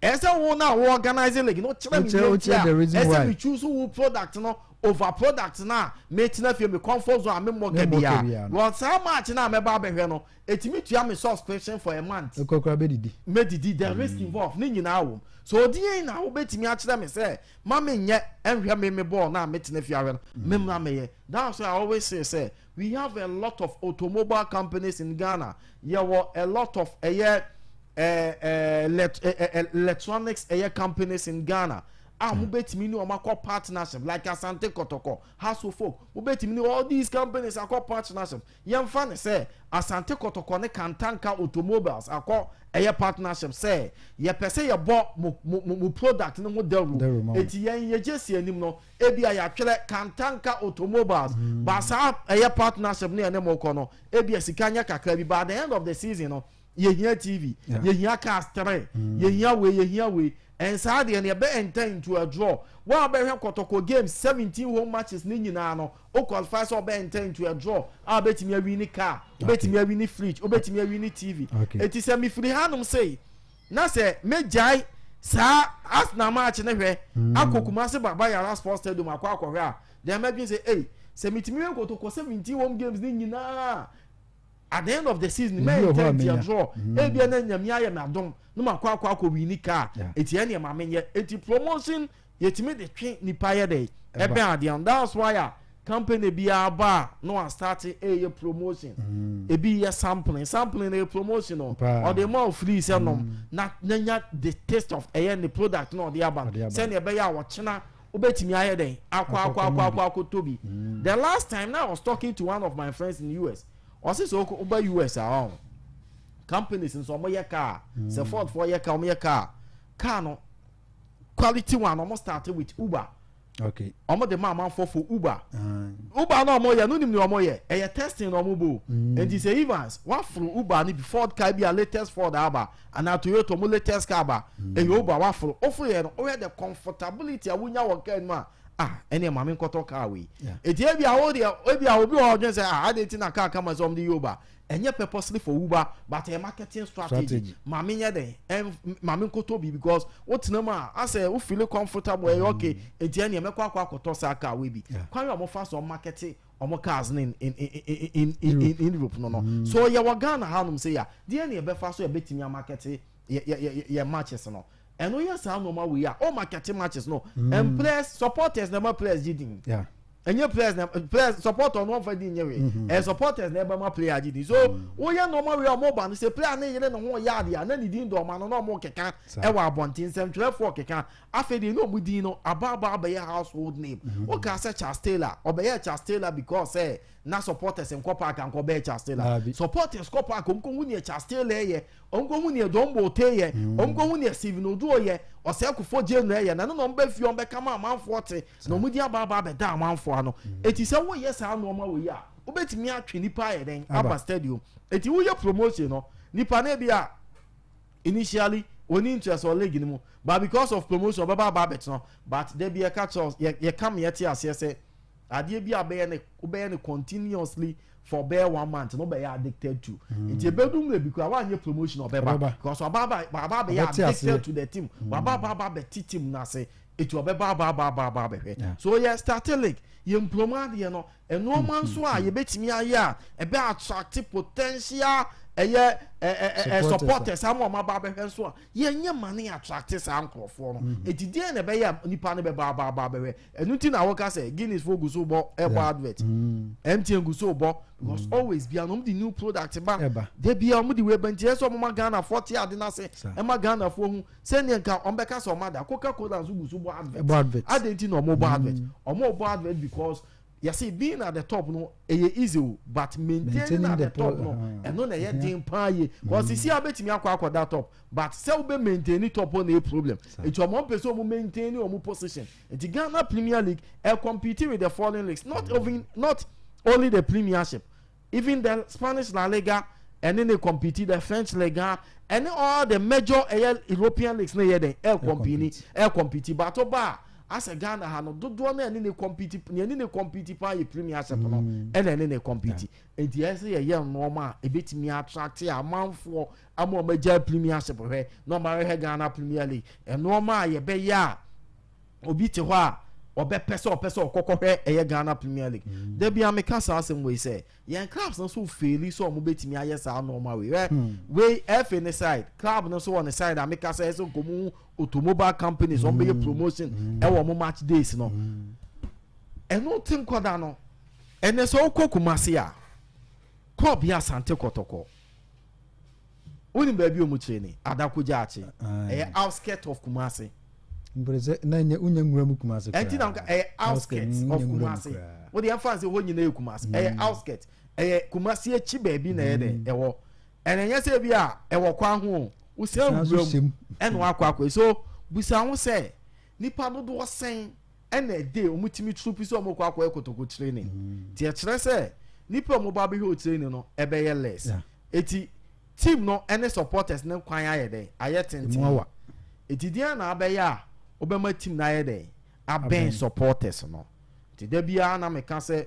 ɛsɛ wo na wo organize league no kyerɛ me deɛ nti a ɛsɛ me choose wo product no over product na metena fie, me comfort zone a me mmɔ ka bia. Wɔ saa match na mɛba abɛhwɛ no, etimi tua me subscription for a month. Ekɔkora bɛdidi. Mɛdidi, the risk involved ne nyinaa wɔ mu. So odiɛ na wobɛtumi akyerɛ me sɛ ma me nyɛ ɛnhwɛ me bɔɔl na metena fie ahwɛ no, me mmra mɛyɛ? That's why I always say sɛ we have a lot of automobile companies in Ghana, yɛwɔ a lot of ɛyɛ electronics ɛyɛ companies in Ghana a mo bɛtumi ne wɔn akɔ partnership like Asante Kɔtɔkɔ, Hearts of Oak. Mo bɛtumi ne all these companies akɔ partnership. Yɛmfa ne sɛ Asante Kɔtɔkɔ ne Kantanka Automobiles akɔ ɛyɛ partnership sɛ yɛpɛ sɛ yɛbɔ mo product no ho dawuro, eti yɛn yɛgye si anim no, ebi a yɛatwerɛ Kantanka Automobiles. Ba saa ɛyɛ partnership ne yɛne mo kɔ no, ebi a sika nyɛ kakra bi, but at the end of the season no. Yɛhia TV, yɛhia cars three, yɛhia wei, yɛhia wei. Ɛnsaa deɛ no yɛbɛ enter into a draw. Wɔn a bɛhwɛ Kɔtɔkɔ games 17 home matches ne nyinaa no, o qualify sɛ ɔbɛ enter into a draw a wobɛtumi awini car, wobɛtumi awini fridge, wobɛtumi awini TV. Eti sɛ mefiri hanom sei na sɛ megyae saa Arsenal match ne hwɛ akɔ Kumasi Baba Yara Sports Stadium akɔ akɔhwɛ a, then mɛdwen sɛ ei, sɛ metumi win Kɔtɔkɔ 17 home games ne nyinaa, at the end of the season mɛ enter into a draw, ebia na Nyame ayɛ me adom na ma kɔ akɔ akɔ wini car, eti ɛne ma menyɛ. Eti promotion yɛtumi de twe nipa yɛ dɛ ɛbɛn adeɛ no. That's why a company biara ba a na wa start ɛyɛ promotion, ebi yɛ sampling. Sampling na yɛ promotion no, ɔde ma o free sɛ nom na nya the taste of ɛyɛ ne product na ɔde aba, sɛnea ɛbɛyɛ a wɔkyena wobɛtumi ayɛ dɛn akɔ akɔ akɔ akɔ akɔ tobi. The last time na I was talking to one of my friends in US, ɔsi sɛ ɔba US a, ɔn companies nso ɔmo yɛ car, sɛ Ford fo yɛ car, ɔmo yɛ car, car no quality one, ɔmo start with Uber. Ɔmo de ma amanfo for Uber. Uber na ɔmo yɛ no, nim ni ɔmo yɛ, ɛyɛ testing na ɔmo bo. Nti sɛ Evans waforo Uber ni bi, Ford car bi a latest Ford aba anaa Toyota ɔmo latest car ba, ɛyɛ Uber waforo, oforo yɛ no, ɔyɛ the comfortability a wonya wɔ car mu a, ah, ɛne maame nkɔtɔ car wei. Eti ebi a wo deɛ, ebi a obi wɔ ɔdwen sɛ, ah, adi ti na car kama sɛ ɔmo de yɛ Uber, ɛnyɛ purposely for Uber, but ɛyɛ marketing strategy. Maame nyɛ dɛ ɛn maame nkoto bi because o tena mu a, asɛ o feel comfortable, ɛyɛ okay, eti ɛnìyɛ mɛkɔ akɔ akɔtɔ saa car wei bi. Kwan yɛ ɔmo fa so market ɔmo cars ne in Europe no. So yɛ wɔ Ghana hanom sɛ ya deɛ ne yɛbɛfa so yɛbɛtumi amarket yɛ matches no, ɛno yɛ saa nneɛma wei a o market matches no, and players, supporters na ɛma players gye din. Ɛnyɛ players na players supporter no ɔnfa di nyɛ wei, ɛyɛ supporters na ɛbɛma player gye din. So woyɛ nneɛma wei a ɔmo ba no sɛ player ne yere ne ho yɛ adeɛ a, na ne din dɔ ɔmo ano na ɔmo keka ɛwɔ abɔnten, nsɛmtwerɛfoɔ keka. Afei deɛ na ɔmo din no aba aba abɛyɛ household name. Woka sɛ Charles Taylor, ɔbɛyɛ Charles Taylor because sɛ na supporters nkɔ park ankɔ bɛyɛ Charles Taylor. Supporters kɔ park, ɔmo kɔ hu neɛ Charles Taylor yɛ, ɔmo kɔ hu neɛ Don Bote yɛ, ɔmo kɔ hu neɛ Stephen Oduo yɛ, ɔsɛ Kofo Jane yɛ, na ɛno na ɔmo bɛ fie, ɔmo bɛ kama amanfoɔ te na ɔmo di aba aba abɛda amanfoɔ ano. Eti sɛ woyɛ saa nneɛma wɔ yi a, wobɛtumi atwe nipa ayɛ dɛn aba stadium. Eti woyɛ promotion no, nipa no bi a initially oni interest wɔ league no mu, but because of promotion ɔbɛba aba abɛtena. But debi yɛka kyerɛ yɛ, yɛka mi yɛte aseɛ sɛ adeɛ bi a bɛyɛ ne, wobɛyɛ ne continuously for bɛyɛ one month no, wobɛyɛ addicted to. Nti ebedu mu ebi kura wanyɛ promotion, ɔbɛba because ɔba aba aba abɛyɛ addicted to the team, waba aba aba abɛti team n'ase, etu ɔbɛba aba aba aba aba abɛhwɛ. So yɛ start league, yɛ mpromo adeɛ no, nneɛma nso a yɛbɛtumi ayɛ a ɛbɛ attract potential ɛyɛ ɛ ɛ supporters ama ɔmo aba abɛhwɛ nso a, yɛnyɛ money attract saa nkorɔfoɔ no. Eti deɛ na ɛbɛyɛ nipa no bɛba aba aba abɛhwɛ? Ɛnu ti na wɔka sɛ Guinness fo gu so bɔ, ɛbɔ advert, MTN gu so bɔ, because always bia na ɔmo de new product ba de bia ɔmo de wei ba. Nti ɛsɛ ɔmo ma Ghana foɔ te ade n'ase, ɛma Ghana foɔ hu sɛnea nka ɔmo bɛka sɛ ɔmo ada. Coca Cola nso gu so bɔ advert. Adi nti na ɔmo bɔ advert? Ɔmo bɔ advert because yɛsɛ being at the top no ɛyɛ easy o, but maintaining at the top no, ɛno na ɛyɛ den paa yie, because sisi a bɛtumi akɔ akɔda top, but sɛ wobɛ maintain top na ɛyɛ problem. Nti ɔmo mpɛ sɛ ɔmo maintain ɔmo position. Nti Ghana Premier League ɛ compete with the foreign leagues, not even, not only the Premiership, even the Spanish La Liga ɛne ne compete, the French Liga ɛne all the major ɛyɛ European leagues ne yɛ den ɛ compete, ɛ compete. But ɔba a, asɛ Ghana ha no dodoɔ no ɛne ne compete, nea ɛne ne compete paa yɛ Premiership no, ɛna ɛne ne compete. Nti ɛsɛ yɛyɛ nneɛma a ebetumi attract amanfoɔ ama wɔn agya Premiership hwɛ na wɔn ahwɛ Ghana Premier League. Nneɛma a yɛbɛyɛ a obi te hɔ a ɔbɛpɛ sɛ ɔpɛ sɛ ɔkɔkɔhwɛ ɛyɛ Ghana Premier League. Dabi a meka saa asɛm wei sɛ yɛn clubs no so fail sɛ ɔmo bɛtumi ayɛ saa nneɛma wei. Hwɛ wei, FA ne side, club no so wɔ ne side a meka sɛ ɛsɛ nkɔmu automobile companies ɔmo bɛyɛ promotion ɛwɔ ɔmo match days no. Ɛno te nkɔda no, ɛnɛ sɛ wokɔ Kumase a, club yɛ Asante Kɔtɔkɔ, wonim baabi a ɔmo kyerɛ ni, Adako Gyaakye, ɛyɛ outskirt of Kumase. Mpere sɛ na nyɛ wonya nwura mu Kumase. Ɛnti na ɛyɛ outskirt of Kumase. Wode ɛmfa sɛ hɔ nyinaa yɛ Kumase, ɛyɛ outskirt, ɛyɛ Kumase akyi baabi na ɛyɛ dɛ ɛwɔ. Ɛna ɛnyɛ sɛ bi a ɛwɔ kwan ho o, wosan wura mu ɛna wakɔ akɔ. So busa ho sɛ nipa dodoɔ sɛn ɛna ɛde ɔmo tumi turupi sɛ ɔmo kɔ akɔyɛ Kotoko training? Ti ɛkyerɛ sɛ nipa a ɔmo ba abɛhwɛ o training no ɛbɛyɛ less. Eti Team no ne supporters no kwan ayɛ dɛn? Ayɛ tenten. Emu awa. Eti deɛn na abɛyɛ a wobɛma team no ayɛ dɛn? Abɛn supporters no. Nti da biara na meka sɛ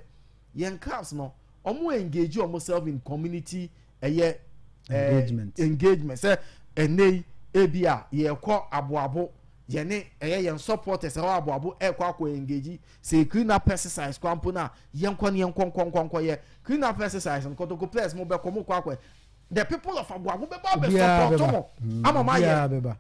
yɛn clubs no, wɔn engage wɔn self in community ɛyɛ engagement. Engagement sɛ ɛnɛ yi ebi a yɛkɔ aboabo yɛne ɛyɛ yɛn supporters ɛwɔ aboabo ɛkɔ akɔ engage sɛ clean up exercise kwan mpo na yɛnkɔ ne yɛnkɔ nkɔ nkɔ nkɔ yɛ clean up exercise nkɔtɔkɔ players mo bɛkɔ mo kɔ akɔ the people of aboabo bɛba abɛ support mo ama mo ayɛ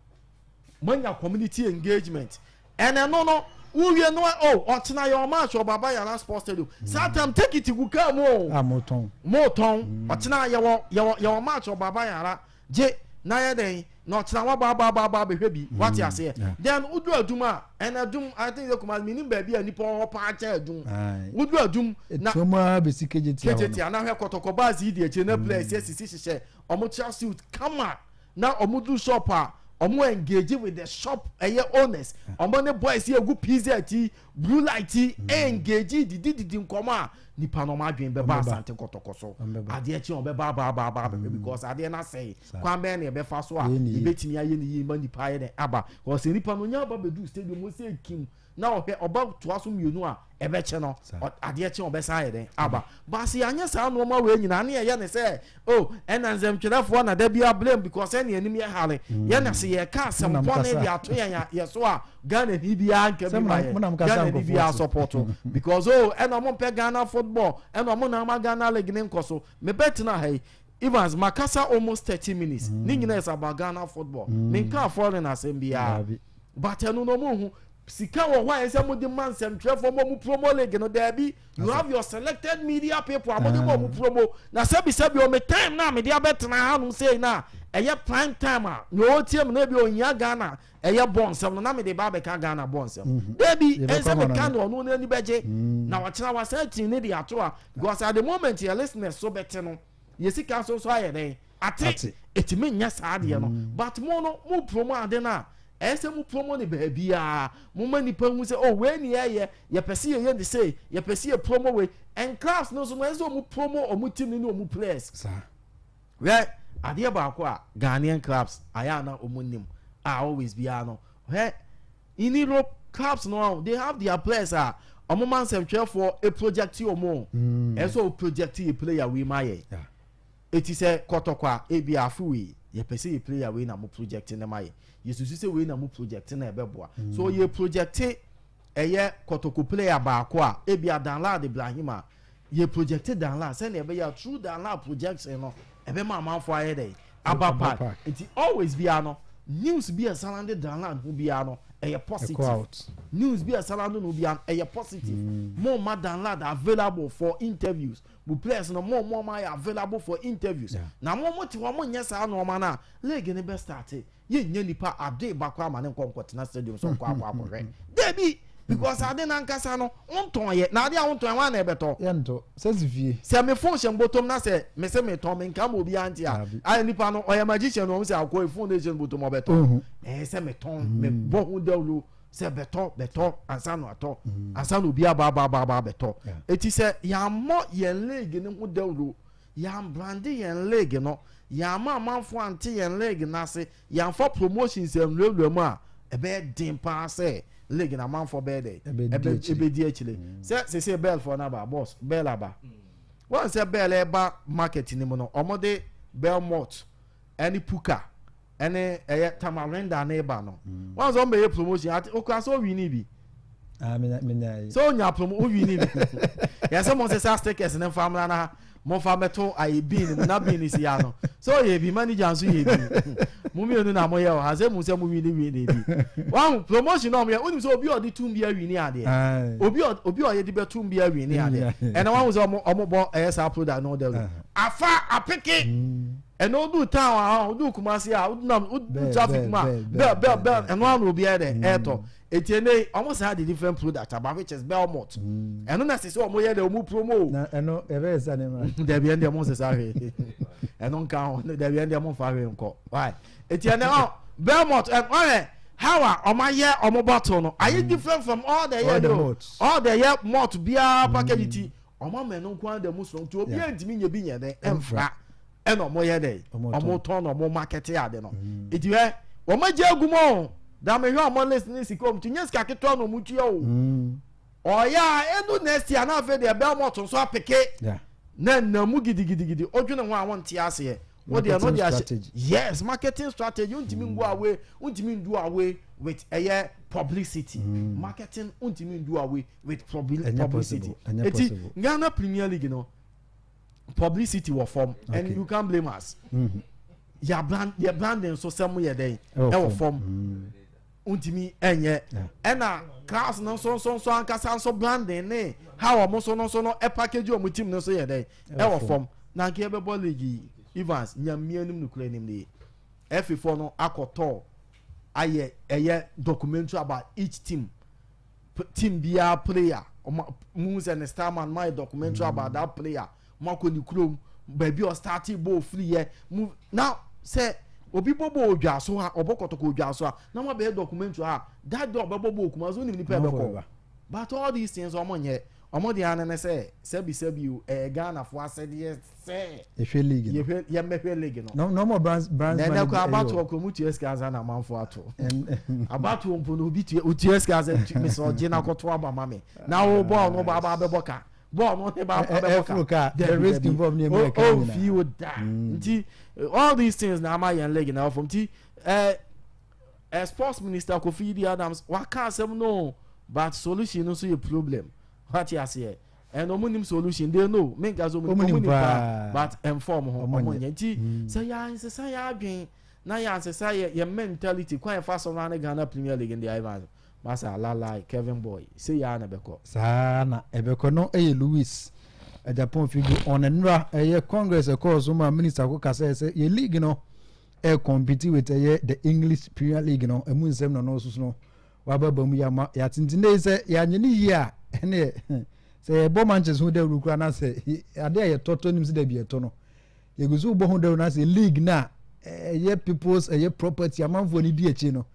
mo anya community engagement. Ɛnɛ no no wowie no oh ɔkyena yɛ ɔma ahyɛ ɔbaba yara sports stadium saa time take it gu kaa mu o. A mo tɔn. Mo tɔn ɔkyena yɛwɔ yɛwɔ yɛwɔ match ɔbaba yara gye na yɛ dɛn na ɔkyena waba aba aba aba abɛhwɛ bi wate aseɛ then wodu adum a ɛnɛ adum I think sɛ Kumasi menim baabi a nipa wɔ hɔ paa kyɛn adum wodu adum na etuo mu ara bɛsi kejetia hɔ no kejetia na hwɛ kɔtɔkɔ baasi yi di akyire na players asisi hyehyɛ ɔmo track suit kama. Na ɔmo du shop a ɔmo engage with the shop ɛyɛ owners, ɔmo ne boys yi egu PZ yi, blue light yi engage didi didi nkɔmɔ a nipa no ɔmo adwene bɛba Asante Kɔtɔkɔ so. Adeɛ kye ɔmo bɛba aba aba aba abɛhwɛ because adeɛ no asɛe. Kwan bɛn na yɛbɛfa so a yɛbɛtumi ayɛ ne yie ma nipa ayɛ dɛn aba. Because sɛ nipa no onya aba bɛduru stadium hɔ sɛ kim na ɔhwɛ ɔba toa so mmienu a ɛbɛkyɛ no adeɛ kye ɔbɛsan ayɛ dɛn aba. But sɛ yɛanyɛ saa nneɛma wei nyinaa ne yɛyɛ ne sɛ oh ɛna nsɛmtwerɛfoɔ na da biara blame because ɛne anim yɛ hare yɛn na sɛ yɛka asɛm bɔne de ato yɛn yɛ so a Ghana ni biara nka bi ma yɛ Ghana ni biara support because oh ɛna ɔmo mpɛ Ghana football ɛna ɔmo na ama Ghana league ne nkɔ so. Mebɛtena ha yi Evans makasa almost 30 minutes ne nyinaa is about Ghana football, menka foreign asɛm biara, but ɛno no ɔmo hu sika wɔ hɔ a ɛsɛ mo de ma nsɛmtwerɛfoɔ mo mo promo league no. Daabi, you have your selected media people a mo de ma ɔmo promo na sɛbi sɛbi ɔmo time na mede abɛtena hanom sei na ɛyɛ prime time a na ɔretie mu na ebi ohia Ghana ɛyɛ bɔ nsɛm no na mede ba abɛka Ghana bɔ nsɛm. Daabi, ɛnsɛ meka no ɔno n'ani bɛgye na ɔkyerɛ wasan tin ne de ato a because at the moment yɛ listeners so bɛte no yɛ sika nso nso ayɛ dɛn ate etimi nyɛ saa adeɛ no. But mo no mo promo ade no a ɛyɛ sɛ mo promo ne baabiara mo ma nipa hu sɛ oh wei ni ɛyɛ yɛpɛ sɛ yɛyɛ ne sei, yɛpɛ sɛ yɛ promo wei, and clubs no nso no ɛyɛ sɛ ɔmo promo ɔmo team no ne ɔmo players. Hwɛ adeɛ baako a Ghanaian clubs ayɛ ana ɔmo nim a always biara no, hwɛ in Europe clubs no they have their players a ɔmo ma nsɛmtwerɛfoɔ e project ɔmo o. Ɛyɛ sɛ o project yɛ player wei ma yɛ eti sɛ Kɔtɔkɔ a ebi afe wei yɛpɛ sɛ yɛ player wei na mo project ne ma yɛ, yɛsusu sɛ wei na mo project na ɛbɛboa so yɛ project ɛyɛ Kɔtɔkɔ player baako a ebi a Danlad Ibrahim a yɛ project Danlad sɛnea ɛbɛyɛ a through Danlad projection no ɛbɛma amanfoɔ ayɛ dɛ aba park. Nti always biara no news bi a ɛsurround Danlad ho biara no ɛyɛ positive news bi a ɛsurround no biara no ɛyɛ positive. Mo ma Danlad available for interviews, mo players no mo ma ayɛ available for interviews na mo te hɔ mo nyɛ saa nneɛma no a league ne bɛ start yɛnyɛ nipa ade baako ama ne nkɔ nkɔtena stadium so nkɔ akɔ akɔhwɛ debi because ade nankasa no ntɔn yɛ na ade a ntɔn yɛ wɔn na ɛbɛtɔ. Yɛntɔ sɛ si fie. Sɛ me phone hyɛ mbɔtɔm na sɛ me sɛ me tɔn me nka ma obi ante a ayɛ nipa no ɔyɛ magician na ɔmo sɛ akɔ phone no hyɛ mbɔtɔm ɔbɛtɔ. Ɛyɛ sɛ me tɔn me bɔ ho dawuro sɛ bɛtɔ bɛtɔ ansa na atɔ ansa na obi aba aba aba aba bɛtɔ. Eti sɛ yɛamɔ yɛn league ne ho dawuro, yɛambrand yɛn league no, yɛama amanfo ante yɛn league n'ase, yɛamfa promotions nwurawura mu a, ɛbɛyɛ den paa sɛ league na amanfo bɛyɛ dɛ ɛbɛdi akyire. Sɛ sese Bell fɔ n'aba boss Bell aba wɔn sɛ Bell ɛba market ni mu no ɔmo de Bell malt ɛne Puka ɛne ɛyɛ Tamarinda ne ba no wɔn sɛ ɔmo bɛyɛ promotion ati okura sɛ ɔwi ni bi sɛ onya promo owi ni bi yɛn sɛ mo sɛ stickers ne nfa mra na mo fa mɛto ayɛ bin mu na bin si ya no sɛ ɔyɛ bi manager nso yɛ bi mo mmienu na mo yɛ wɔ ha sɛ mo sɛ mo wi ni wi ni bi wɔn promotion na ɔmo yɛ onim sɛ obi a ɔde tum bi awi ni adeɛ obi a ɔyɛ de bɛ tum bi awi ni adeɛ ɛna wɔn sɛ ɔmo bɔ ɛyɛ saa product no ɔdɛ afa apeke ɛna odu town a odu Kumasi a odunam odu traffic mu a Bell Bell Bell ɛno ano obi ayɛ dɛ ɛɛtɔ eti ene ɔmo saa de different product aba which is Belmont ɛno na sisi ɔmo yɛ dɛ ɔmo promo. Na ɛno ɛbɛ yɛ sa ne ma. Dabi, ɛn deɛ mo nsesa hwee, ɛno nka ho. Dabi, ɛn deɛ mo nfa hwee nkɔ why. Eti ɛnɛ ɔ Belmont ɛ ɔyɛ how a ɔmo ayɛ ɔmo bottle no ayɛ different from all the yɛ no all the yɛ malt biara package ti ɔmo ama ɛno nko ara da mu so nti obiara ntumi nye bi nyɛ dɛ ɛnfra. Ɛna ɔmo yɛ dɛ ɔmo tɔn na ɔmo market ade no. Eti hɛ wɔn agye agu mu o. Da mehwɛ ɔmo list ne sika ɔmo tu nye sika ketewa na ɔmo tua o. Ɔyɛ a ɛnu next year na afei deɛ Belmont nso apeke na nam mu gidigidigidi odwene ho a wɔnte aseɛ. Wo deɛ no deɛ ahyɛ yes marketing strategy wontumi ngo away wontumi ndu away with ɛyɛ publicity marketing wontumi ndu away with publicity. Eti Ghana Premier League no publicity wɔ fam and you can't blame us. Mm-hmm. Yɛ brand yɛ branding nso sɛ mo yɛ dɛn ɛwɔ fam. Mm. Ntumi ɛnyɛ ɛna crowds no nso nso nso ankasa nso branding ne how wɔn nso no nso no ɛpackage wɔn team no nso yɛ dɛn ɛwɔ fam. Na nka yɛbɛbɔ league yi Evans nyamia nim nukura nim de ɛfifoɔ no akɔtɔ ayɛ ɛyɛ documentary about each team. Team biara player ɔmo muhu sɛ ne star man mo ayɛ documentary mm. about that player mo akɔ ne kurom baabi a ɔstarte bɔɔl firi yɛ mo na sɛ obi bɔ bɔɔl odwa so ha ɔbɔ kɔtɔkɔ odwa so ha na mo abɛyɛ documentary ha that day ɔbɛbɔ bɔɔl kuma so onim nipa ɛbɛkɔ but all these things ɔmo nyɛ ɔmo deɛ ano ne sɛ sɛbi sɛbi o ɛyɛ Ghana fo asɛdeɛ sɛ yɛhwɛ league no yɛhwɛ yɛmmɛhwɛ league no na na ɔmo branch branch na ɛnɛ kɔ abatoɔ kɔ ɔmo tua sika ansa na amanfo ato abatoɔ mpo no obi tua otua sika sɛ mesɛ ɔgye na kɔto aba ma me na wo bɔɔl no ba aba abɛbɔ ka bɔɔl no ne ba aba abɛbɔ ka the risk involved ne ɛmu ɛka nyina ɔmfi wo da nti all these things na ama yɛn league na ɛwɔ fam nti ɛɛ eh, sports minister Kofi Yidi Adams waka asɛm no but solution no nso yɛ problem wate aseɛ. And ɔmo nim solution they know me nka sɛ ɔmo nim paa but ɛnfa ɔmo ho ɔmo nyɛ nti mm. sɛ yɛ ansesa yɛ adwen na yɛ ansesa yɛ yɛ mentality kwan yɛ fa so na ne Ghana Premier League ndi ayɛ ma masa lalai Kevin Boy sɛ yɛ na ɛbɛkɔ. Saa na ɛbɛkɔ no ɛyɛ Louis Japan figu on nnura ɛyɛ Congress ɛkɔɔ so ma minister ko kasa sɛ yɛ league no ɛ compete with ɛyɛ the English Premier League no ɛmu nsɛm na ɔno nso no waba ba mu yi ama yɛate nti nnɛ yi sɛ yɛanyɛ ne yie a ɛneɛ sɛ yɛbɔ manches ho dawuro koraa na sɛ ade a yɛtɔtɔ nim sɛ dabi yɛtɔ no yɛgu so bɔ ho dawuro na sɛ league no a ɛyɛ people's ɛyɛ property amanfoɔ no di akyi no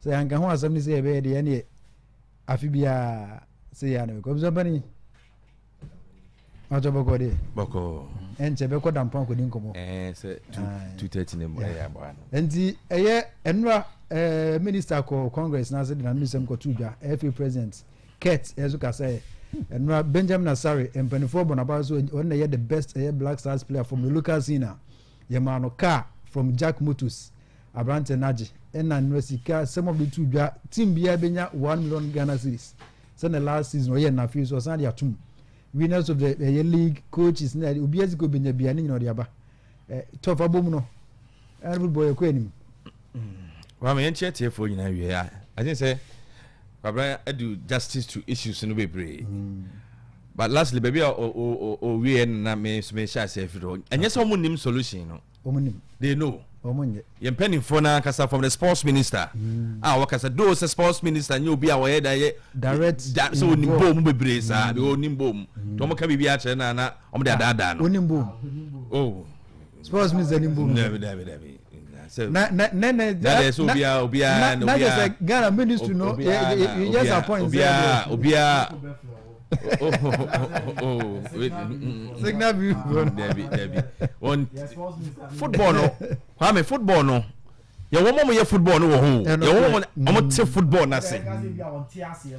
sɛ yɛanka ho asɛm ne sɛ yɛbɛyɛ deɛ ɛneɛ afe biara sɛ yɛ ana bɛkɔ abusuampani Ɔtɔ bɔkɔ deɛ. Bɔkɔ. Ɛnkyɛ bɛkɔ dampo akɔdi nkɔmɔ. Ɛɛ sɛ 2:30 ne mu ɛyɛ aboa no. Nti ɛyɛ ɛnura ɛɛ minister kɔ congress n'ase de n'ano nsɛm kɔto dwa FA president Kurt ɛso kasa yɛ ɛnura Benjamin Asare mpanimfoɔ bɔ n'aba so ɔno na ɛyɛ the best ɛyɛ Black Stars player from the local scene a yɛmaa no car from Jack Motors aberante n'agye ɛna nnura sika sɛm ɔde to dwa team biara bɛnya 1 million Ghana cedis sɛnɛ last season ɔyɛ na afei so ɔsan de atum winners of the ɛyɛ league coaches na obi asi ko benya bia ne nyina ɔde aba ɛ tɔf abom no ɛna football yɛ kɔ anim. Kwame yɛn kyerɛ tiefoɔ nyinaa wie a I think sɛ Kwabena adu justice to issues no bebree but lastly baabi a owie no na me nso mehyɛ ase afiri hɔ ɛnyɛ sɛ wɔn nim solution no. Wɔn nim. They know. Wɔn nyɛ. Yɛn mpanimfoɔ no ankasa from the sports minister a wɔkasa though sɛ sports minister nyɛ obi a wɔyɛ da yɛ. Direct. Da sɛ onim bɔɔl mu bebree saa bi onim bɔɔl mu nti wɔn ka biribi akyerɛ na na wɔn de adaadaa no. Onim bɔɔl mu. Oh. Sports minister nim bɔɔl mu. Dabi dabi dabi. Na na na na na de sɛ obiara obiara na obiara. Na sɛ Ghana ministry no yɛ yɛ yɛ appoint. Obiara obiara. Oh, signal view. Dabi dabi. On football no, Kwame football no. Yɛ wɔn mo yɛ football no wɔ ho. Yɛ wɔn mo wɔn te football n'ase.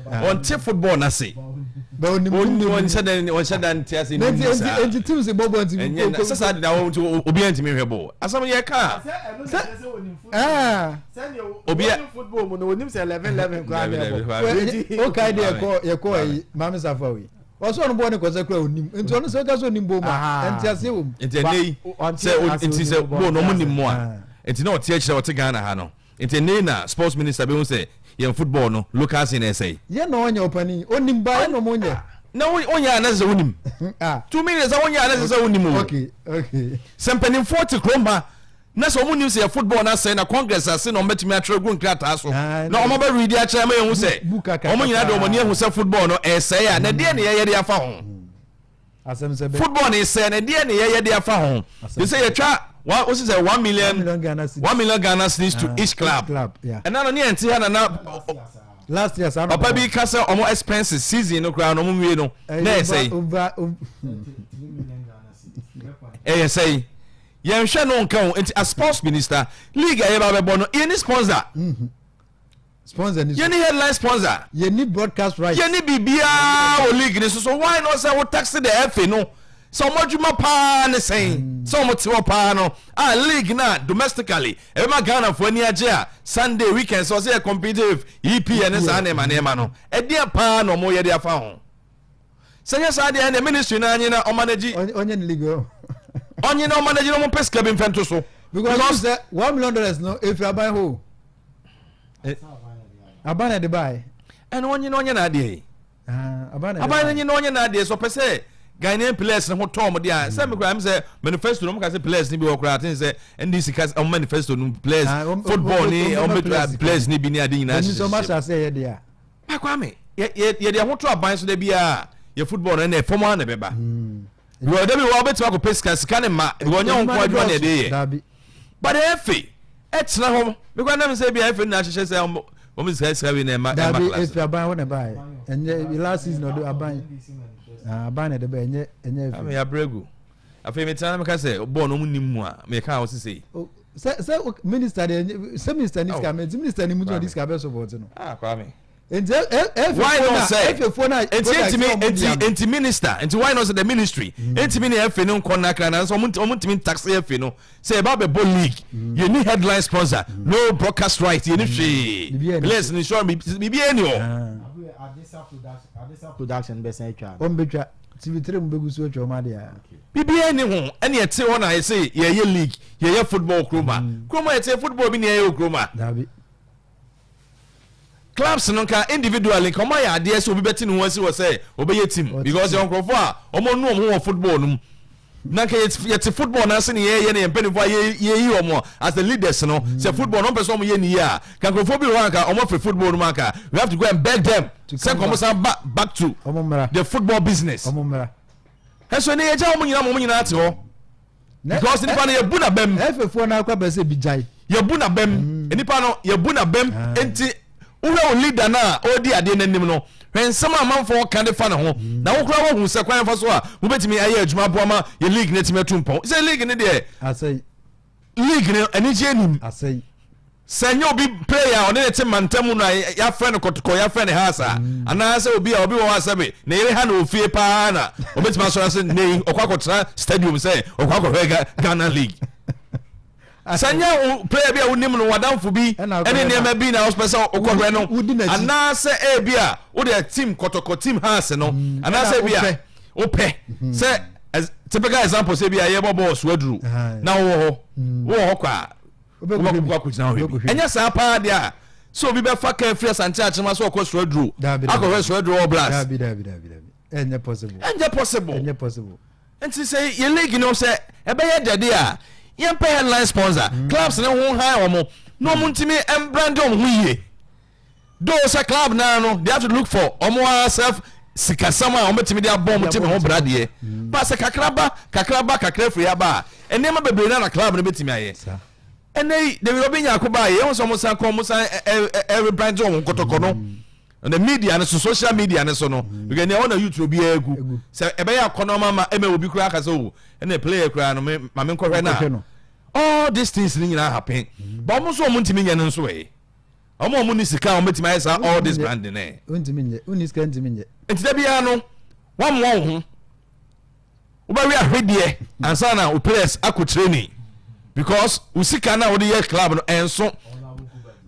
Wɔn te football n'ase. Wɔn hyɛ dan wɔn hyɛ dan te ase ni mu saa. Nti team si bɔ bɔ nti. Ɛnyɛ na sɛ saa de na wɔn ti obi ntumi hwɛ bɔ. Asɛm yɛ kaa. Sɛ ɛɛ. Obi a. Football mu no onim sɛ 11-11 koraa na ɛbɔ. O kae de yɛkɔ yɛkɔ ayi maame safa wei. Ɔsɛ ɔno bɔ ne kɔsɛ kura onim nti ɔno sɛ ɔka sɛ onim bɔ mu a ɛnti aseɛ wɔ mu. Nti ɛnɛ yi sɛ nti sɛ bɔɔl no ɔmo nim mu a nti na ɔte akyirɛ ɔte Ghana ha no nti ɛnɛ yi na sports minister bɛhu sɛ yɛn football no local scene ɛsɛe. Yɛ na ɔnyɛ ɔpanin onim ba yɛ na ɔmo nyɛ. Na onyɛ a na sɛ wonim. Tumi ne sɛ wonyɛ a na sɛ wonim o. Okay okay. Sɛ mpanimfoɔ te kurom ha na sɛ wɔn nim sɛ yɛ football no asɛe na congress ase na wɔn bɛtumi atwerɛ gu nkrataa so na wɔn abɛ redi akyerɛ ama yɛn ho sɛ wɔn nyinaa de wɔn ani ahu sɛ football no ɛsɛe a na deɛ ne yɛyɛ de afa ho football no ɛsɛe na deɛ ne yɛyɛ de afa ho de sɛ yɛtwa one o sɛ 1 million 1 million Ghana cedis to each club ɛna no ne yɛn ti ha na na last year saa papa bi ka sɛ ɔmo expenses season no koraa na ɔmo nwie no na ɛsɛe ɛyɛ sɛe. Yɛnhwɛ no nka ho. Nti as sports minister, league a yɛba bɛbɔ no, yɛni sponsor. Sponsor ni so. Yɛni headline sponsor. Yɛni broadcast rights. Yɛni biribiara wɔ league ni so. So why not sɛ wo tax the FA no? Sɛ wɔn adwuma paa ne sɛn? Sɛ wɔn te hɔ paa no, a league na domestically ɛbɛma Ghanafoɔ ani agye a Sunday weekend sɛ ɔsɛ yɛ compete with EPL ne saa nneɛma nneɛma no, ɛdeɛ paa na wɔn yɛ de afa ho. Sɛ nyɛ saa deɛ, ɛnna ministry no anyi na ɔmanage. Ɔnyɛ ne league o. Ɔnye na ɔmanage na ɔmo pɛ sika bi mfɛnto so. Because sɛ $1 million no efiri aban hɔ o. Aban na ɛde baa yɛ. Ɛna ɔnye na ɔnyɛ n'adeɛ yi. Aban na nye na ɔnyɛ n'adeɛ so ɔpɛ sɛ Ghanaian players ne ho tɔn mo deɛ a, sɛ mi kura mi sɛ manifesto no ɔmo ka sɛ players ni bi wɔ koraa aten sɛ NDC ka ɔmo manifesto no players football ni ɔmo players ni bi ni ade nyinaa hyehyɛ. Ɛni sɛ ɔmo ahyɛ ase yɛ deɛ. Pa Kwame, yɛ yɛ yɛde ɛho to aban so da biara yɛ football no ɛna ɛfam ara na ɛbɛba. Because da bi wɔ wobɛtumi akɔpɛ sika, sika ne mma, because ɔnyɛ wo nko adwuma na ɛde yɛ. But ɛfe ɛtena hɔ, mekɔ nam sɛ bi a ɛfe na ahyehyɛ sɛ ɔmo ɔmo sika sika wei na ɛma ɛma class. Dabi efi aban hɔ na ɛbaeɛ. Ɛnyɛ last season ɔde aban aban na ɛde bɛyɛ, ɛnyɛ ɛnyɛ efe. Ame abregu. Afei metena na meka sɛ bɔɔl no ɔmo nim mu a meka a ɔsese yi. Sɛ minister de, sɛ minister ni sika mɛ nti minister ni mu tí ɔde sika bɛ support no. Ah, Kwame. Nti efe na efe fo na nti ntumi nti nti minister nti why not say the ministry ntumi ne efe no nkɔ nakra na nso ɔmo ntumi ntax efe no sɛ ɛba bɛ bɔ league, yɛ ni headline sponsor, no broadcast right, yɛ ni hwee, players ni sure bibi ɛni hɔ. Adesa production bɛ sɛn atwa. Wɔn bɛ twa TV3 mu bɛ gu so atwa wɔn adeɛ. Biribiara ni ho, ɛne ɛte hɔ na yɛsɛ yɛyɛ league, yɛyɛ football kuroma kuroma, yɛte football bi ne yɛyɛ wɔ kuroma. Dabi. Clubs no nka individually nka ɔmo ayɛ adeɛ sɛ obi bɛte ne ho asi wɔ sɛ ɔbɛyɛ team, because yɛ nkurɔfoɔ a ɔmo nu ɔmo ho wɔ football no mu na nka yɛte football no ase ne yɛyɛ ne yɛn mpanimfoɔ a yɛyi ɔmo as the leaders no sɛ football no ɔmo pɛ sɛ ɔmo yɛ ne yie a, ka nkurɔfoɔ bi wɔ hɔ anka ɔmo afiri football no mu anka we have to go and beg them sɛ nka ɔmo san ba back to the football business. Ɔmo mmra. Ɛso ne yɛgya wɔn nyinaa ma wɔn nyinaa te hɔ because nipa no yɛbu na bɛm. Ɛfɛfoɔ no akɔ abɛ sɛ bi gyae. Yɛbu na bɛm, nipa no yɛbu na bɛm. Nti wohwɛ wo leader no a ɔredi adeɛ n'anim no, hwɛ nsɛm a amanfoɔ ka de fa ne ho na wokora woahu sɛ kwan fa so a mobɛtumi ayɛ adwuma aboa ma yɛ league no atumi atu mpɔn, sɛ league no deɛ asɛe. League no anigye anim. Asɛe. Sɛ nyɛ obi player a ɔne ne te mantam no a yɛafrɛ no Kɔtɔkɔ, yɛafrɛ no Hearts a, anaasɛ obi a obi wɔ hɔ a sɛbe ne yere ha na ofie paa na ɔbɛtumi asɔre ase nnɛ yi ɔkɔ akɔtena stadium sɛ ɔkɔ akɔhwɛ Ghana league. Sɛ nyɛ wo player bi a wonim no, wadamfo bi ɛne nneɛma bi na wopɛ sɛ wokɔhwɛ no, anaasɛ ebi a wode team Kɔtɔkɔ, team Hearts no, anaasɛ ebi a wopɛ sɛ, typical example, sɛ bi a yɛbɔ bɔɔl so aduru na wowɔ hɔ, wowɔ hɔ kɔ a wobɛkɔ akɔgyina hɔ bi. Ɛnyɛ saa paa deɛ a sɛ obi bɛfa ka afiri Asante Akyema sɛ ɔkɔ Suaduro akɔhwɛ Suaduro All Blacks. Ɛnyɛ possible. Ɛnyɛ possible. Ɛnyɛ possible. Nti sɛ yɛ league no sɛ ɛbɛyɛ dɛde a, yɛmpɛ headline sponsor, clubs ne ho han wɔn na wɔn ntumi mbrand wɔn ho yie, though sɛ club naa no they have to look for wɔn ara self sikasɛm a wɔn bɛtumi de abɔ wɔn team ho bradeɛ ba sɛ kakraba kakraba kakra firi aba a, nneɛma bebree na club no bɛtumi ayɛ. Ɛnɛ yi David Obi Nyako ba yɛ wɔn sɛ wɔn san kɔ wɔn san ɛ ɛ ɛ rebrand wɔn Kɔtɔkɔ no na media no so, social media no so no, because nea ɔna YouTube obiara egu sɛ ɛbɛyɛ akɔnɔ ama ɛmɛ obi koraa kasa o, ɛna player koraa no me maame nkɔhwɛ na all these things ni nyinaa happen, but wɔn nso wɔn ntumi nyɛ no nso ɛ wɔn a wɔn ni sika a wɔn bɛtumi ayɛ saa all this branding ɛ. Ntumi nyɛ, wonni sika ntumi nyɛ. Nti dɛ biara no wɔn mmoa wo ho, wobɛwe ahwedeɛ ansa na wo players akɔ training, because wo sika no a wode yɛ club no ɛnso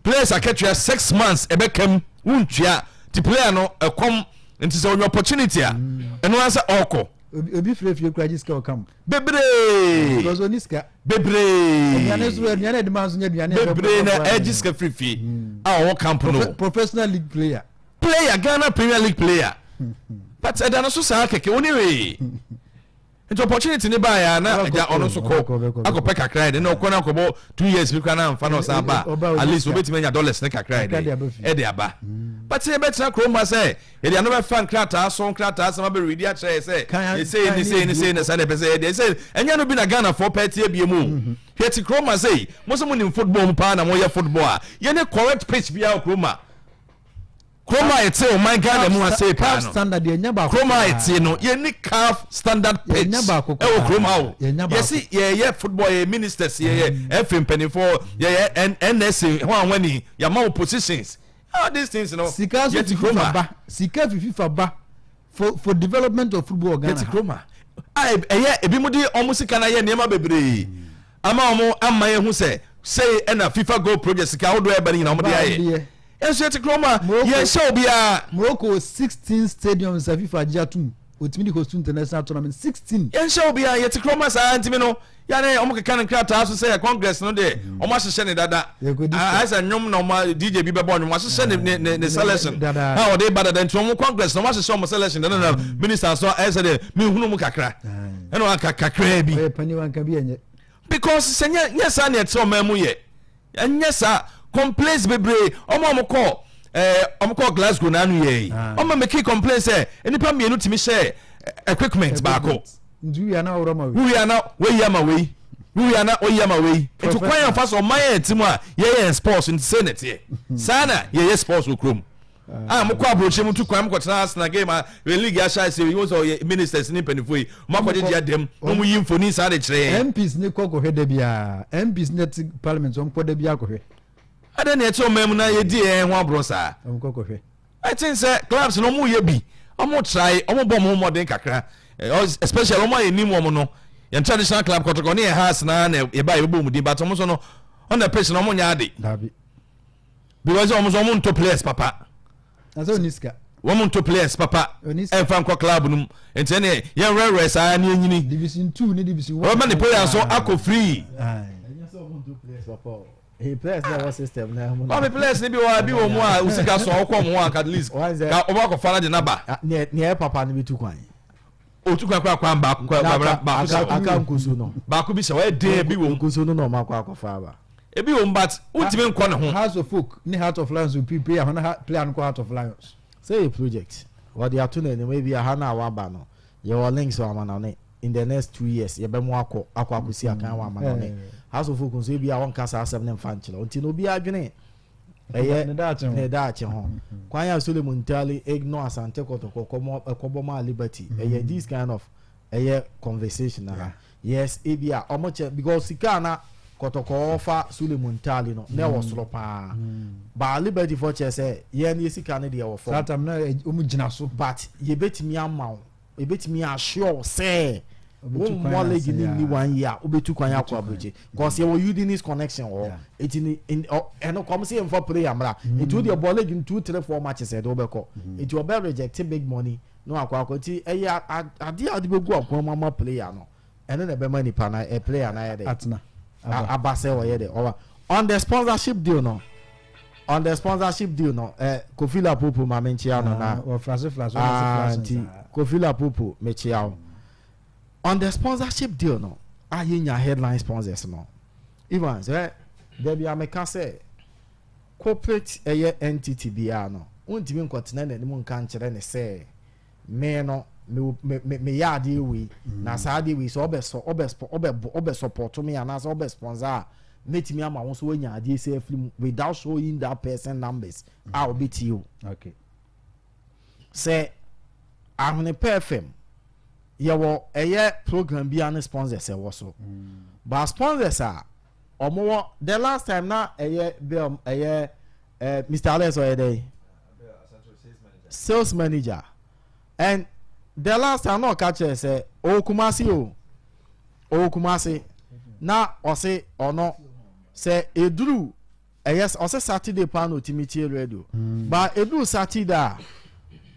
players akatua 6 months ɛbɛkam wontua, nti player no ɛkɔm, nti sɛ ɔnya opportunity a, ɛno ara sɛ ɔrekɔ. Obi firi fie kura gye sika ɔka mu. Bebree. Because oni sika. Bebree. Aduane nso, aduane ɛde ma nso nyɛ aduane. Bebree na ɛgye sika firi fie a ɔwɔ camp no. Professional league player. Player, Ghana Premier League player, but ɛda no so saa kɛkɛ oni wee, nti opportunity ne baa ya na agya ɔno nso kɔ akɔpɛ kakra yɛ de na ɔkɔ na akɔbɔ 2 years bi kora na nfa na ɔsan ba, at least obetumi anya dollars ne kakra yɛ de ɛde aba. But yɛ bɛtena kurom ha sɛ yɛde ano bɛfa nkrataa so nkrataa sɛm abɛredi akyerɛ yɛ sɛ yɛsei ne sei ne sei ne saa na ɛpɛ sɛ yɛde sɛ ɛnyɛ no bi na Ghanafoɔ pɛ tie bie mu. Yɛte kurom ha sɛ mo sɛ mo nim football mu paa na moyɛ football a, yɛne correct pitch biara wɔ kurom ha. Kurom a yɛte ɔman Ghana mu ha sei paa CAF no. standard yɛnya baako Kurom a koraa. yɛte no, yɛnni CAF standard pitch Yɛnya baako ɛwɔ koraa. kurom ha o. Yɛnya baako. Yɛsi yɛyɛ football, yɛyɛ ministers, yɛyɛ FA mpanimfoɔ, yɛyɛ N- NSA ho ahwani, yɛama wo positions. All these things no, Sika nso yɛte fi kurom FIFA ha. ba. Sika fi FIFA ba for development of football wɔ Ghana Yɛte ha. kurom ha. A ɛyɛ ebi mu de ɔmo sika na yɛ nneɛma bebree ama ɔmo ama yɛn ho sɛ sei ɛna FIFA Goal Project sika ahodoɔ ɛba no nyinaa ɔmo de Ba ayɛ. deɛ. Yɛnso yɛte kurom ha, Morocco- yɛnhyɛ obiara. Morocco 16 stadiums a FIFA agye atom otumi de host international tournament 16. Yɛnhyɛ obiara, yɛte kurom ha saa. Ntimi no yɛne ɔmo keka ne nkrataa so sɛ congress no deɛ, ɔmo ahyehyɛ ne dada. Yɛkɔdi Ah, ayɛ sɛ nnwom na ɔmo DJ bi bɛbɔ nnwom, ahyehyɛ ne selection Dada. a ɔde ba dada. Nti ɔmo congress na ɔmo ahyehyɛ ɔmo selection dada na minister nso ayɛ sɛ deɛ mehunu mu kakra ɛna waka kakraa bi. Ɔyɛ panyin wanka bi ɛnyɛ. Because sɛ nyɛ saa ne ɛte ɔman mu yɛ, ɛnyɛ saa. Complaints bebree, ɔmo a ɔmo kɔ Glasgow n'ano yɛ yi, Ah. ɔmo make complaint sɛ nipa mmienu tumi hyɛ equipment baako. Nti wia na ɔwurɔ ma wei. Wuyi ana weyi ama wei, wuyi ana oyi ama wei. Nti kwan yɛn fa so ɔman yɛn ti mu a yɛyɛ sports nti sɛ nɛteɛ saa na yɛyɛ sports wɔ kurom a mo kɔ aburokyire mu tu kwan mo kɔ tena Arsenal game a yɛ league ahyɛ ase yi, wɔn sɛ ɔyɛ ministers ne mpanyinfoɔ yi mo akɔ gyegye adam na mo yi mfoni saa de kyerɛ yɛn. MPs ne kɔ kɔhwɛ da biara, MPs ne te parliament, wɔn kɔ da biara kɔhwɛ. Adan na ɛte ɔman mu na yɛdi yɛn ho aborɔ saa. Wɔn kɔ kɔhwɛ. I think sɛ clubs no, ɔmo yɛ bi, ɔmo try, ɔmo bɔ ɔmo ho mmɔden kakra, especially ɔmo a yɛnim wɔn no, yɛn traditional club Kɔtɔkɔ ne yɛn Hearts na yɛba yɛbɛbɔ ɔmo din, but ɔmo nso no, on the pitch no, ɔmo nyɛ ade. Dabi. Because ɔmo nso ɔmo nto players papa. Na sɛ oni sika. Wɔn nto players papa. Oni sika. Ɛnfa nkɔ club no mu, nti ɛne yɛn rɛrɛ saa ne yɛnyini. Division two ne division one. Ɔbɛma ne player nso akɔ free. Aye. Ɛnyɛ sɛ ɔmo nto players papa o. Hey, players na ɛwɔ system na ɛmo ɔmi players ni bi wɔ bi wɔ mu a osika so a ɔkɔ ɔmo ho a, at least Why is that? ka ɔbɛ akɔfa na de naba. Ah, nea ɛyɛ papa no bi tu kwan. Otu kwan kwan kwan baako kwan Na baako baako hyɛ hɔ. Aka nkusu no. Baako bi hyɛ hɔ, ɛyɛ den bi wɔ mu. Nkusu no na ɔmo akɔ akɔfa aba. Ebi wɔ mu, but wontumi nkɔ ne ho. Hearts of Oak ne Heart of Lions opi player hɔn ha player no kɔ Heart of Lions. Sɛ yɛ project wɔde ato n'anim, ebi aha na waba no, yɛwɔ links wɔ amanɔne, in the next 2 years yɛbɛ mu akɔ akɔsi akan wɔ amanɔne. Hearts of Oak nso, ebi a wɔnka saa asɛm ne nfa nkyerɛ nti na obi adwene ɛyɛ Ne daakye ho. Ne daakye ho kwan a Solomon Ntale ignore Asante Kɔtɔkɔ kɔmɔ ɛkɔbɔ maa Liberty, ɛyɛ this kind of ɛyɛ conversation na yes, ebi a ɔmo kyɛ because sika na Kɔtɔkɔ ɔfa Solomon Ntale no na ɛwɔ soro paa, ba Liberty fɔ kyerɛ sɛ yɛn ne sika no deɛ ɛwɔ saa fam. Tam na ɔmo gyina so. But yɛbɛtumi ama wo, yɛbɛtumi assure wo sɛ Wobɛtu kwan wɔmmɔ league ansa ne ya. ni one year, wobɛtu kwan akɔ Wobɛtu kwan. aburokyi cause yɛwɔ Udinese connection wɔ hɔ. Eti ni ɛno kɔm sɛ yɛmfa player mmra, eti wo deɛ bɔ league no two, three, four matches ɛde wobɛkɔ, eti ɔbɛ reject big money na wakɔ akɔ. Eti ɛyɛ adeɛ a wɔde bɛgu akɔn mu ama player no, ɛno na ɛbɛma nipa na ɛ player na yɛ dɛ atena. Aba sɛ ɔyɛ dɛ ɔba on the sponsorship deal no, Kofi Lapopo, maame nkyia no na wɔ flase flase. Ah, nti Kofi Lapopo, mekyia wo. On the sponsorship deal no a yɛnya headline sponsors no, even sɛ dabi ameka sɛ corporate ɛyɛ entity biara no, wontumi nkɔtena n'anim nka nkyerɛ ne sɛ me no me me meyɛ adeɛ wei na saa adeɛ wei sɛ ɔbɛ sɔ ɔbɛ sp ɔbɛ ɔbɛ support me anaasɛ ɔbɛ sponsor a, mɛtumi ama wɔn nso wɔanya adeɛ sɛ afiri mu without showing that person numbers a ɔbɛtie o. Sɛ Ahonepa FM yɛwɔ ɛyɛ program bi a ne sponsors ɛwɔ so, but sponsors a ɔmo wɔ the last time na ɛyɛ bill ɛyɛ Mr Alex, ɔyɛ dɛ sales manager, and the last time na ɔka kyerɛ sɛ ɔwɔ Kumasi o, ɔwɔ Kumasi na ɔse ɔno sɛ eduru ɛyɛ ɔsɛ Saturday paa na otimi tie radio, but eduru Saturday a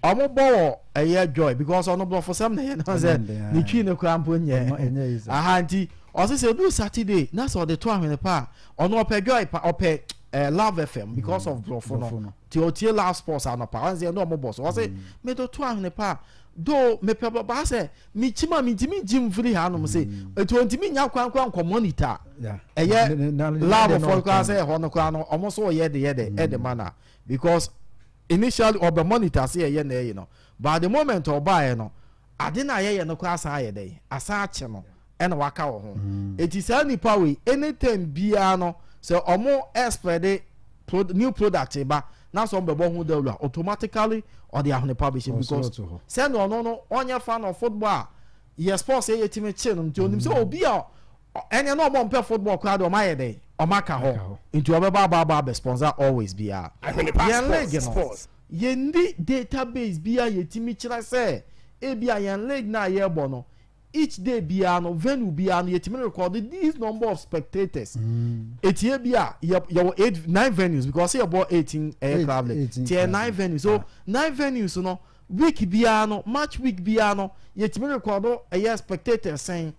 ɔmo bɔ wɔ ɛyɛ Joy because ɔno borɔfo sɛm na ɛyɛ no sɛ ne twi ne kora mpo nyɛ aha. Nti ɔsɛ sɛ eduru Saturday na sɛ ɔde to ahwene pa a, ɔno ɔpɛ Joy pa, ɔpɛ Love FM because of borɔfo no, ti ɔtie Love Sports anɔpa ɔn sɛ ɛna ɔmo bɔ so. Ɔsɛ mede to ahwene pa a do mepɛ bɔ baa sɛ mekyi ma mentumi ngye mfiri hanom sɛ ɛti ɔntumi nya kwan kora nkɔ monitor ɛyɛ Love fɔ koraa sɛ ɛhɔ no koraa no ɔmo nso ɔyɛ de yɛ de ɛde ma na because initially ɔbɛ monitor sɛ ɛyɛ na ɛyɛ no, but the moment ɔbaeɛ no, ade na yɛyɛ no koraa asan ayɛ dɛ asan akye no ɛna waka wɔ ho. Eti saa nipa wei, anytime biara no sɛ ɔmo ɛspread pro new product ba. na sɛ ɔmbɛbɔ ho dawuro a, automatically ɔde Ahwenepa bɛhyɛ mu because sɛnea ɔno no ɔnyɛ fan of football a yɛ sports yɛ yɛtumi kye no nti onim sɛ obi a ɛneɛ na ɔmɔ mpɛ football koraa deɛ ɔma ayɛ dɛn ɔma aka hɔ nti ɔbɛba aba aba abɛ sponsor always biara. Yɛn league no yɛnni database bi a yɛtumi kyerɛ sɛ ebi a yɛn league no a yɛrebɔ no each day biara no venue biara no yɛtumi record these number of spectators. Etie bi a yɛwɔ eight, nine venues because yɛbɔ 18 ɛyɛ club league 18 tiɛ club nine league. Venues, so nine venues no, week biara no, match week biara no, yɛtumi record ɛyɛ spectators sɛn.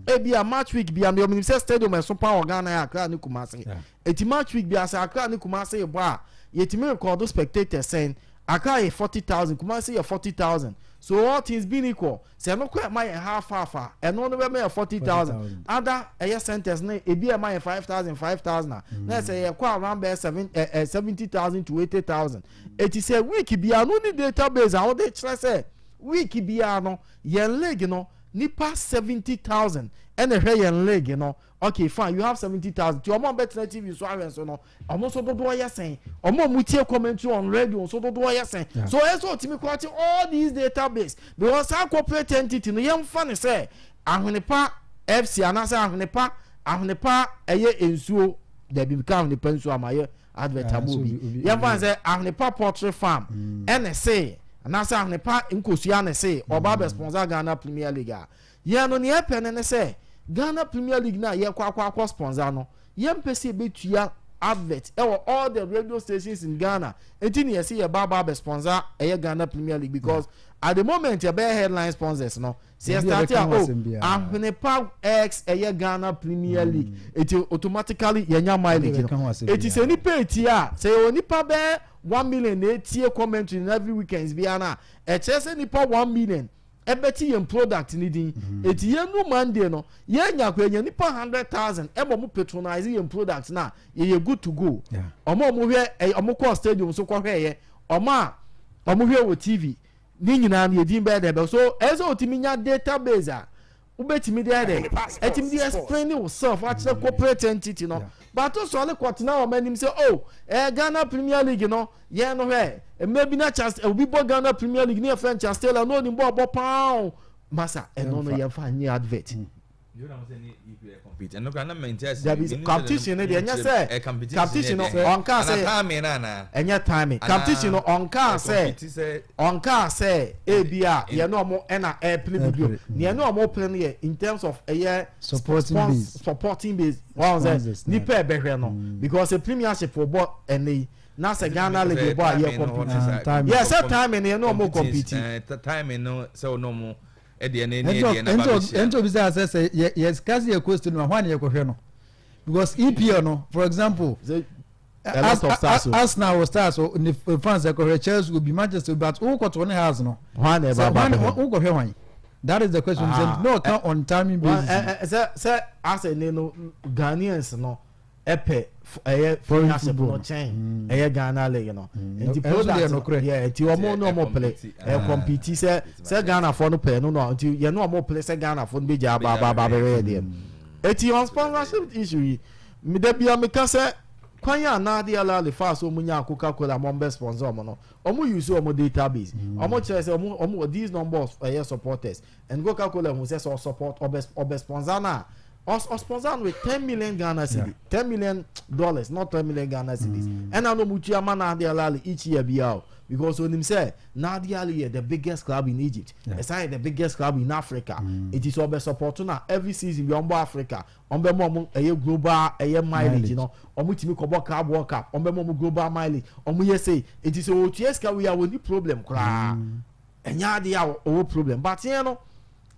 Ebi a match week biara no, yɛnim sɛ stadium ɛso pa wɔ Ghana yɛ Accra ne Kumasi. Eti match week biara sɛ Accra ne Kumasi bɔ a, yɛtumi record spectators sɛn. Accra yɛ 40,000, Kumasi yɛ 40,000, so all things being equal, sɛ ɛno kɔ ɛma yɛ half half a, ɛno no bɛma yɛ 40,000. Ada ɛyɛ centers ne ebi ɛma yɛ 5,000 5,000 a, na ɛsɛ yɛ kɔ around bɛyɛ seven ɛ ɛ 70,000 to 80,000. Eti sɛ week biara no ni database a wɔde kyerɛ sɛ week biara no yɛn league no nipa 70,000 ɛna ɛhwɛ yɛn league no. Okay, fine, you have 70,000 ti ɔmo a bɛtena TV so ahwɛ nso no, ɔmo nso dodoɔ yɛ sɛn? Ɔmo a ɔmo tie commentary on radio nso dodoɔ yɛ sɛn? So ɛsɛ otimi kɔɔkye all these database because saa corporate entity no, yɛmfa ne sɛ Ahwenepa FC anaasɛ Ahwenepa ɛyɛ nsuo dabi ka Ahwenepa nsuo ama yɛ advert ama obi. Yɛmfa ne sɛ Ahwenepa Poultry Farm ɛna se anaasɛ Ahwenepa Nkosua ne se ɔba bɛ sponsor Ghana Premier League a, yɛn no nea ɛpɛ no ne sɛ Ghana Premier League na yɛkɔ akɔ sponsor no, yɛmpɛ sɛ yɛbɛtua advert ɛwɔ all the radio stations in Ghana. Eti ne yɛsɛ yɛ ba aba abɛ sponsor ɛyɛ Ghana Premier League because at the moment yɛbɛyɛ headline sponsors no, sɛ yɛ start a, oh, Ahwenepa x ɛyɛ Ghana Premier League, eti automatically yɛnya mileage no. Eti sɛ nipa eti a, sɛ yɛwɔ nipa bɛyɛ 1 million na etie commentary na every weekends biara na ɛkyerɛ sɛ nipa 1 million ɛbɛti yɛn product ni din. Eti yɛn nu Monday no, yɛn nya kɔ yɛn nipa 100,000 ɛbɔ mo patronize yɛn product na yɛyɛ good to go. Ɔmo a ɔmo hwɛ ɛ, ɔmo kɔ stadium so kɔhwɛ yɛ, ɔmo a ɔmo hwɛ wɔ TV ne nyinaa no, yɛ din bɛyɛ dɛ bɛ so. Ɛsɛ otimi nya database a wobɛtumi de ayɛ dɛ ɛtumi de explain yourself akyerɛ corporate entity no. Bato sɔre kɔtena wɔn anim sɛ, oh, Ghana Premier League no, yɛn no hwɛ mmerɛ bi na Charles obi bɔ Ghana Premier League ne yɛ fɛn Charles Taylor na onim bɔ ɔbɔ paa masa, ɛno no yɛn fa nye advert. Dabi, competition no deɛ, ɛnyɛ sɛ competition no ɔnka sɛ ɛnyɛ timing. Competition no ɔnka sɛ ebi a yɛn ɔmo ɛna ɛpere bibi nea ɛne ɔmo pere no yɛ in terms of ɛyɛ supporting base. Supporting base wɔn sɛ nipa ɛbɛhwɛ no because a premiership bɔ ɛnɛ yi na sɛ Ghana League bɔ a, yɛ compete yɛ sɛ timing yɛn ne ɔmo compete. Timing no sɛ ɔno ɔmo ɛdeɛ ne ne ɛdeɛ na ba bɛ hyia. Ɛnti obi sɛ asɛ sɛ yɛ kasi yɛ kɔ stadium ahɔn a yɛ kɔhwɛ no because EPL no, for example, a lot of stars o. Arsenal wɔ stars o, ne fans ɛkɔhwɛ, Chelsea obi, Manchester obi, but wokɔtɔ ne house no. Hwan na ɛba ba bɛhwɛ? Wokɔhwɛ hwan? That is the question. Ah, no, ɔka on timing basis. Sɛ asɛ ne no Ghanaians no ɛpɛ ɛyɛ premiership no kyɛn ɛyɛ Ghana League no, nti product no yɛ nti ɔmo ne ɔmo pere ɛ compete sɛ Ghana fo no pɛ no, nti yɛ ne ɔmo pere sɛ Ghana fo no bɛ gya aba aba aba abɛyɛ deɛ. Eti on sponsorship issue yi, meda bia meka sɛ kwan a Nadi Al Ahly fa so ɔmo nya Coca Cola mo bɛ sponsor ɔmo no, ɔmo use ɔmo database. Ɔmo kyerɛ sɛ ɔmo these numbers ɛyɛ supporters and Coca Cola hu sɛ ɔsupport ɔbɛ sponsor na ɔsponsor no with 10 million Ghana cedi, $10 million, not 10 million Ghana cedis. Ɛna no ɔmo tua ma Nadi Al Ahly each year bia o because onim sɛ Nadi Al Ahly yɛ the biggest club in Egypt, ɛsan yɛ the biggest club in Africa. Eti sɛ ɔbɛ support na every season bi ɔmo bɔ Africa, ɔmo bɛ mo ɔmo ɛyɛ global ɛyɛ mileage no, ɔmo tumi kɔbɔ Club World Cup, ɔmo bɛ mo ɔmo global mileage, ɔmo yɛ sei. Eti sɛ otua sika wei a, wɔni problem koraa, ɛnyɛ adeɛ a ɔwɔ problem. But yɛn no,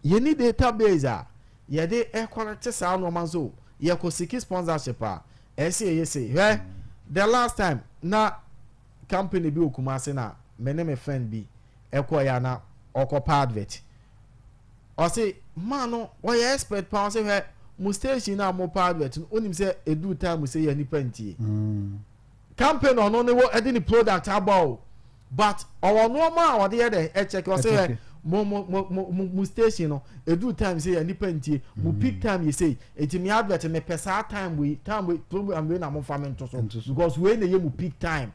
yɛni database a yɛde ɛkɔrɛte saa nneɛma nso. Yɛkɔ seek sponsorship a, ɛsɛ yɛyɛ sei. Hwɛ, the last time na company bi wɔ Kumase na me ne me friend bi ɛkɔ yɛ ana ɔkɔ pa advert. Ɔse maa no ɔyɛ expert paa. Ɔse hwɛ, mo station na mo pa advert no, onim sɛ edu time sɛ yɛ nipa ntie campaign. Ɔno ne wɔ ɛde ne product aba o, but ɔwɔ nneɛma a ɔde yɛ dɛ ɛkyɛk. Ɔsɛ yɛ mo station no, edu time sɛ yɛ nipa ntie mo peak time yɛ sei, eti mi advert mi pɛ saa time wei, time wei, program wei na mo fa mi nto so because wei na yɛ mo peak time.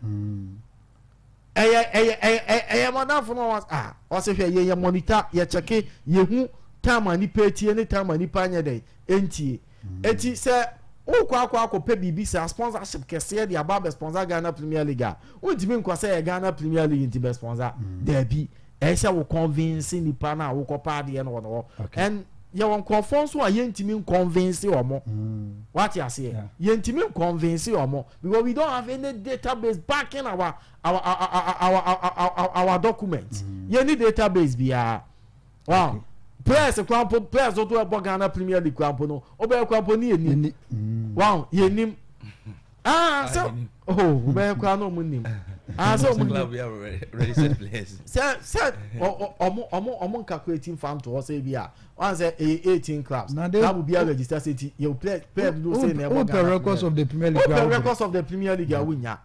Ɛyɛ ɛyɛ ɛyɛ ɛyɛ madamfo no wa ah ɔsɛ hwɛ yɛ yɛ monitor yɛ kyɛke yɛ hu time a nipa etie ne time a nipa nyɛ dɛ entie eti sɛ wokɔ akɔ akɔpɛ biribi saa sponsorship kɛseɛ de aba abɛ sponsor Ghana Premier League a wontumi nkɔ sɛ yɛ Ghana Premier League nti bɛ sponsor daabi ɛyɛ sɛ wo convince nipa no a wokɔpɛ adeɛ no wɔ no hɔ and yɛwɔ nkurɔfoɔ nso a yɛntumi nconvince wɔn wate aseɛ yɛntumi nconvince wɔn because we don't have any database backing our our our our our our, our document mm. yɛn ni database biara wow okay. Players kwan po, players dodo ɛbɔ Ghana Premier League kwan po no ɔbɛyɛ kwan po ni yɛ nim wow yɛ nim ah sɛ oh ɔbɛyɛ kwan na ɔmo nim ah sɛ ɔmo nim sɛ sɛ ɔmo ɔmo ɔmo nkakura eti nfa nto hɔ sɛ ebi a wọn sɛ ɛyɛ 18 clubs club bi a register sɛ ti yɛ player player dodo sɛ na ɛbɔ Ghana records of the Premier League wopɛ records of the Premier League a wonya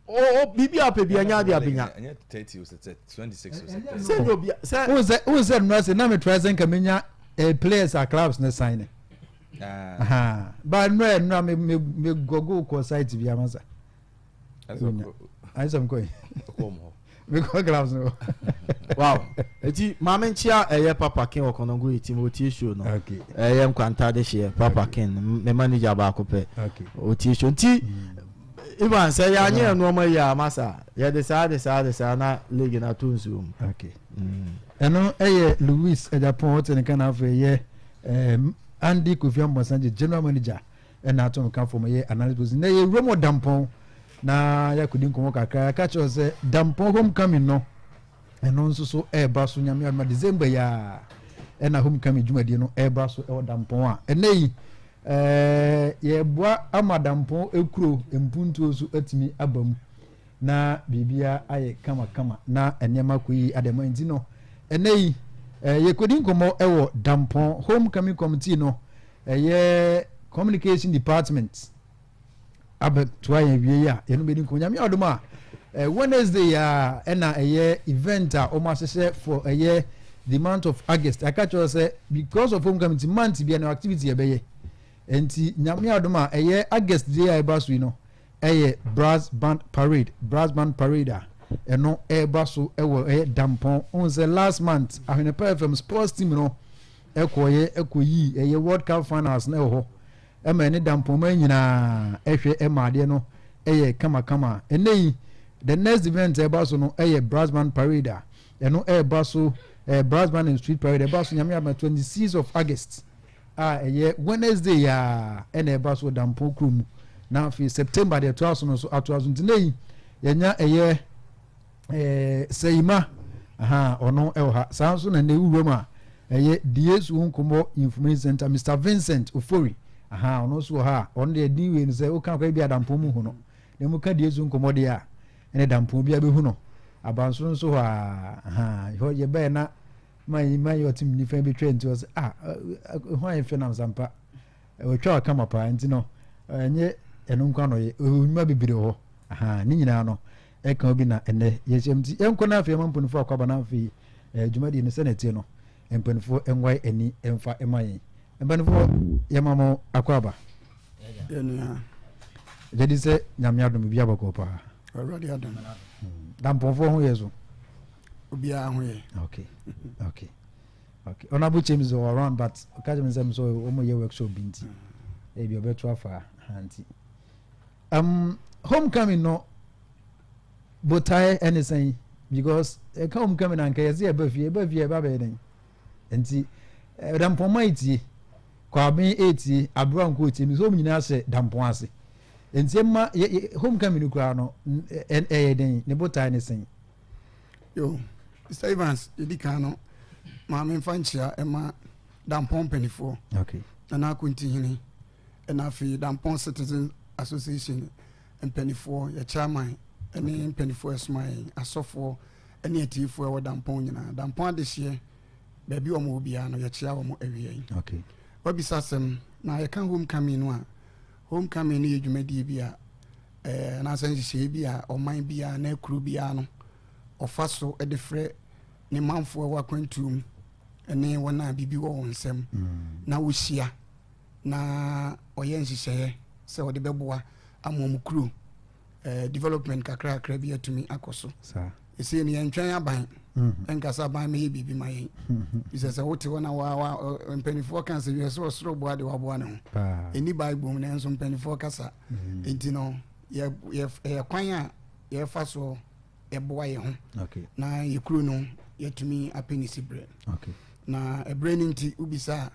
o o biribi a pɛ bi anya ade abenya sɛ nyɛ obi sɛ wo sɛ nnura sɛ na metra sɛ nka menya eh, players a clubs ne sign ne ah. Ba nnura nnura me me me gɔgo kɔ site bi ama sa ayɛ sɛ mekɔ yi mekɔ clubs no. Wow, eti maame nkyia ɛyɛ Papa Ken wɔ Kɔnɔngo yi tim otie show no. Ɛyɛ nkwanta de hyeɛ Papa Ken me manager baako pɛ otie show nti Ivan sɛ yɛanyɛ nneɛma yi a masa yɛde saa de saa de saa na league na to nsuo mu. Ɛno ɛyɛ Louis Agyapong ɔte ne ka na afei ɛyɛ Andy Kofi Amoasan general manager ɛna ato nka fam ɛyɛ analyst position. Na yɛwura mu wɔ Dampɔn na yɛakɔdi nkɔmmɔ kakra. Yɛaka kyerɛ sɛ Dampɔn homecoming no ɛno nso so ɛreba so Nyame adoma December yi a ɛna homecoming dwumadie no ɛreba so ɛwɔ Dampɔn a ɛnɛ yi ɛɛ yɛreboa ama Dampɔn ekuro mpuntuo so atumi aba mu na biribiara ayɛ kamakama na nneɛma akɔ yie adɛma nti no ɛnɛ yi eh, yɛkɔdi nkɔmmɔ wɔ Dampɔn Homecoming Committee no ɛyɛ Communication Department abɛtoa yɛn awie yi a yɛno bɛdi nkɔmmɔ. Nyame adom a eh, Wednesday a ɛna ɛyɛ event a wɔn ahyehyɛ for ɛyɛ the month of August. Aka kyerɛ sɛ because of homecoming nti month bi no activity yɛbɛyɛ nti Nyame adom a ɛyɛ August day a ɛba so yi no ɛyɛ brass band parade, brass band parade a ɛno ɛreba so ɛwɔ ɛyɛ Dampɔn. Ohun sɛ last month Ahwenepa FM sports team no ɛkɔɔyɛ ɛkɔyii ɛyɛ World Cup finals no ɛwɔ hɔ ɛma ɛne Dampɔn man nyinaa ɛhwɛ ɛma adeɛ no ɛyɛ kamakama. Ɛnɛ yi the next event ɛba so no ɛyɛ brass band parade a ɛno ɛreba so ɛɛ brass band and street parade ɛba so Nyame adom 26 of August. A ɛyɛ Wednesday yi ara ɛna ɛba so wɔ Dampɔn kuro mu, na afei September deɛ ɛtoa so no nso atoa so. Nti na yi yɛnya ɛyɛ ɛɛ Sɛyima, aha ɔno ɛwɔ ha. Saa nso na ne wuram a ɛyɛ Diesu ho nkɔmmɔ Information Center, Mr Vincent Ofori, aha ɔno nso wɔ ha. Ɔno deɛ din wei no sɛ woka kora bi a Dampɔn mu hu no, na mu ka Diesu nkɔmmɔ deɛ a ɛne Dampɔn bi abɛhu no. Abansoro nso hɔ a, aha hɔ yɛbɛɛ na Man yi man yi ɔte me nifa bi twɛ nti ɔsɛ ah ho ayɛ fɛ nam sampa ɔtwa ɔkama paa nti no ɛnyɛ ɛno nko ano yɛ nnwuma bebree wɔ hɔ aha ne nyinaa no ɛka obi na ɛnɛ yɛhyɛm nti yɛnkɔ no afei ɛma mpanimfoɔ akɔ aba no afei dwumadie no sɛnea ɛteɛ no mpanimfoɔ nwae ani mfa ɛma yɛn mpanimfoɔ yɛma mo akɔ aba gyedi sɛ Nyame adom bi abɔkɔ paa dampɔnfoɔ ho yɛ so. Obiara ho yɛ. Okay, okay, okay. Honorable James wɔ around but ɔka kyerɛ me sɛ so wɔn yɛ workshop bi nti ebi ɔbɛto afa ha nti. Homecoming no botae ɛne sɛn because ɛka homecoming anka yɛsɛ yɛba fie, yɛba fie yɛba bɛyɛ dɛn nti ɛdampɔnma etie kwaben etie abura nko etie mi so wɔn nyinaa hyɛ dampɔn ase nti ɛma yɛ homecoming no koraa no ɛyɛ dɛn ne botae ne sɛn. Yo, Mr. Evans, yɛdi kan no, ma memfa nkyea ɛma Dampɔn mpanimfoɔ. Okay. Nana Akontihene, ɛna afei Dampɔn Citizen Association mpanimfoɔ, yɛ chairman, ɛne mpanimfoɔ ɛsoma yɛn, asɔfoɔ, ɛne atiefoɔ ɛwɔ Dampɔn nyinaa. Dampɔn adehyeɛ, baabi wɔn wɔ biara no, yɛkyea wɔn awia yi. Okay. Wabisa asɛm, na yɛka homecoming no a, homecoming no yɛ dwumadie bi a anaasɛ nhyehyɛeɛ bi a ɔman biara anaa kuro biara no ɔfa so de frɛ ne manfoɔ wɔ akwantuo mu ne wɔn a biribi wɔ wɔn nsam na wɔhyia na ɔyɛ nhyehyɛeɛ sɛ ɔde bɛboa ama wɔn kuro. eh, development kakrakra bi atumi akɔ so. Ɛsei no yɛntwɛn aban ɛnka sɛ aban mɛyɛ biribi ma yɛn. Bisɛ sɛ wote hɔ na wa mpanimfoɔ ka sɛ wiɛ sɛ ɔsoro boa de waboa ne ho. Ɛni Bible mu nanso mpanimfoɔ kasa. Nti no yɛ kwan a yɛfa soɔ yɛboa yɛn ho na yɛ kuro no yɛatumi apɛ ne siberɛ. Na ɛberɛ no nti wobisa a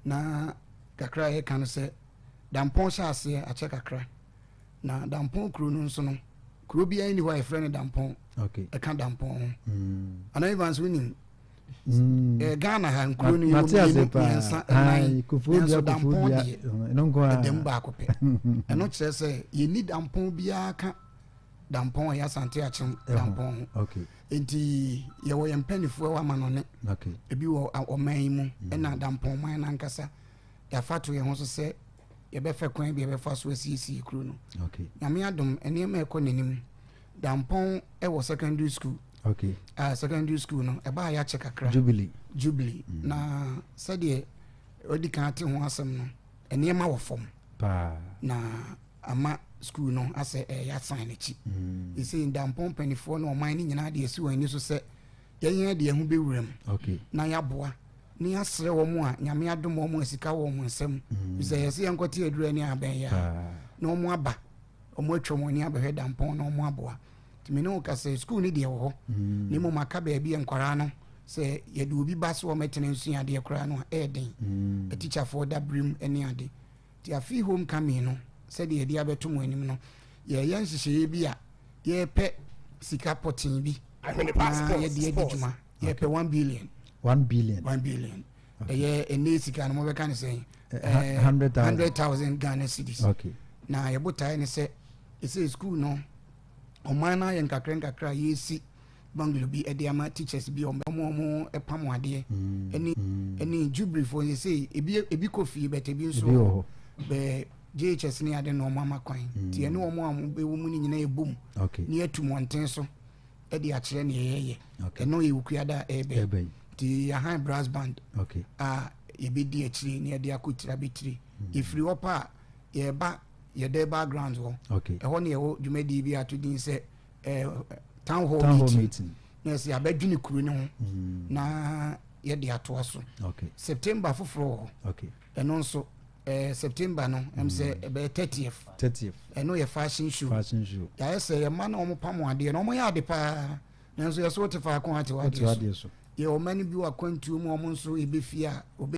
na kakra a yɛka no sɛ Dampɔn hyɛ aseɛ akyɛ kakra. Na Dampɔn kuro no nso no, kuro biara nni hɔ a yɛfrɛ no Dampɔn. Ɛka Dampɔn ho. Anaa Evans wonim? Eh, Ghana ha nkuro no yɛwɔ mmienu, mmiɛnsa, nnan, nanso Dampɔn deɛ ɛda mu baako pɛ. Ɛno kyerɛ sɛ yɛnni Dampɔn biara ka Dampɔn a ɛyɛ Asante Akyem Dampɔn ho. Nti yɛwɔ yɛn mpanimfoɔ wɔ amanɔne, ebi wɔ ɔman yi mu, ɛna Dampɔn man no ankasa yɛafa to yɛn ho so sɛ yɛbɛfɛ kwan bi yɛbɛfa so asiesie kuro no. Nyame adom nneɛma ɛkɔ n'anim. Dampɔn ɛwɔ secondary school. Okay. Secondary school no ɛbaa yɛakyɛ kakra. Jubilee. Jubilee. Na sɛdeɛ ɔdi kan ate ho asɛm no, nneɛma wɔ fam. Paa. Na ama school no asɛ ɛyɛ asan n'akyi. Ɛsɛ Dampɔn mpanimfoɔ ne ɔman no nyinaa de asi wɔn ani so sɛ yɛn de yɛn ho bɛwura mu. Na yɛaboa na yɛasrɛ wɔn a Nyame adom wɔn a sika wɔ wɔn nsam. Sɛ yɛsɛ yɛnkɔte aduru ne abɛn yɛ a, na wɔn aba, wɔn atwa wɔn ani abɛhwɛ Dampɔn na wɔn aboa. Nti me ne wo ka sɛ sukuu no deɛ wɔ hɔ, na mmom aka baabi a nkwaraa no sɛ yɛde obi ba sɛ wɔmɛtena nsua adeɛ koraa no a ɛyɛ den. Atikyafoɔ da birim ne ade. Nti afei home coming no sɛdeɛ yɛde abɛto mo anim no, yɛyɛ nhyehyɛeɛ bi a yɛpɛ sika pɔtee bi na yɛde adi dwuma. Yɛpɛ 1 billion. 1 billion. 1 billion. Ɛyɛ ɛnɛ sika no mobɛka ne sɛn? 100,000. 100,000 Ghana cedis. Na yɛbotaeɛ ne sɛ ɛsɛ school no ɔman no ayɛ nkakra nkakra a yɛsi bungalow bi ɛde ama teachers bi ɔmo ɔmo ɛpam adeɛ ɛne jubileefoɔ sɛ ebi kɔ fie bɛtɛ ebi nso Ebi wɔ hɔ. Bɛɛ JHS ne ade na ɔmo ama kwan nti ɛne ɔmo a ɔmo bɛwɔ mu no nyinaa ɛbom ne yɛatu mmɔnten so ɛde akyerɛ ne yɛyɛ. Ɛno yɛ Wukuada a ɛbɛn. Ɛbɛn. Nti yɛahan brass band a yɛbɛdi akyire ne yɛde akɔ tiri abɛtiri. Yɛfiri hɔ pa a yɛba yɛdɛ background hɔ. Ɛhɔ ne yɛwɔ dwumadie bi ato din sɛ town hall Town hall meeting. Meeting. Na ɛsɛ yɛabɛdwene kuro no ho na yɛde atoa so. September foforɔ wɔ hɔ. Ɛno nso September no ɛm sɛ ɛbɛyɛ 30th. 30th. Ɛno yɛ fashion show. Fashion show. Yɛayɛ sɛ yɛma na ɔmo pam adeɛ na ɔmo yɛ ade paa nanso yɛsɛ wote faako ate Wote wadeɛ wadeɛ so. So. Yɛ ɔma no bi wɔ akwantuo mu, ɔmo nso yɛbɛfie a obe.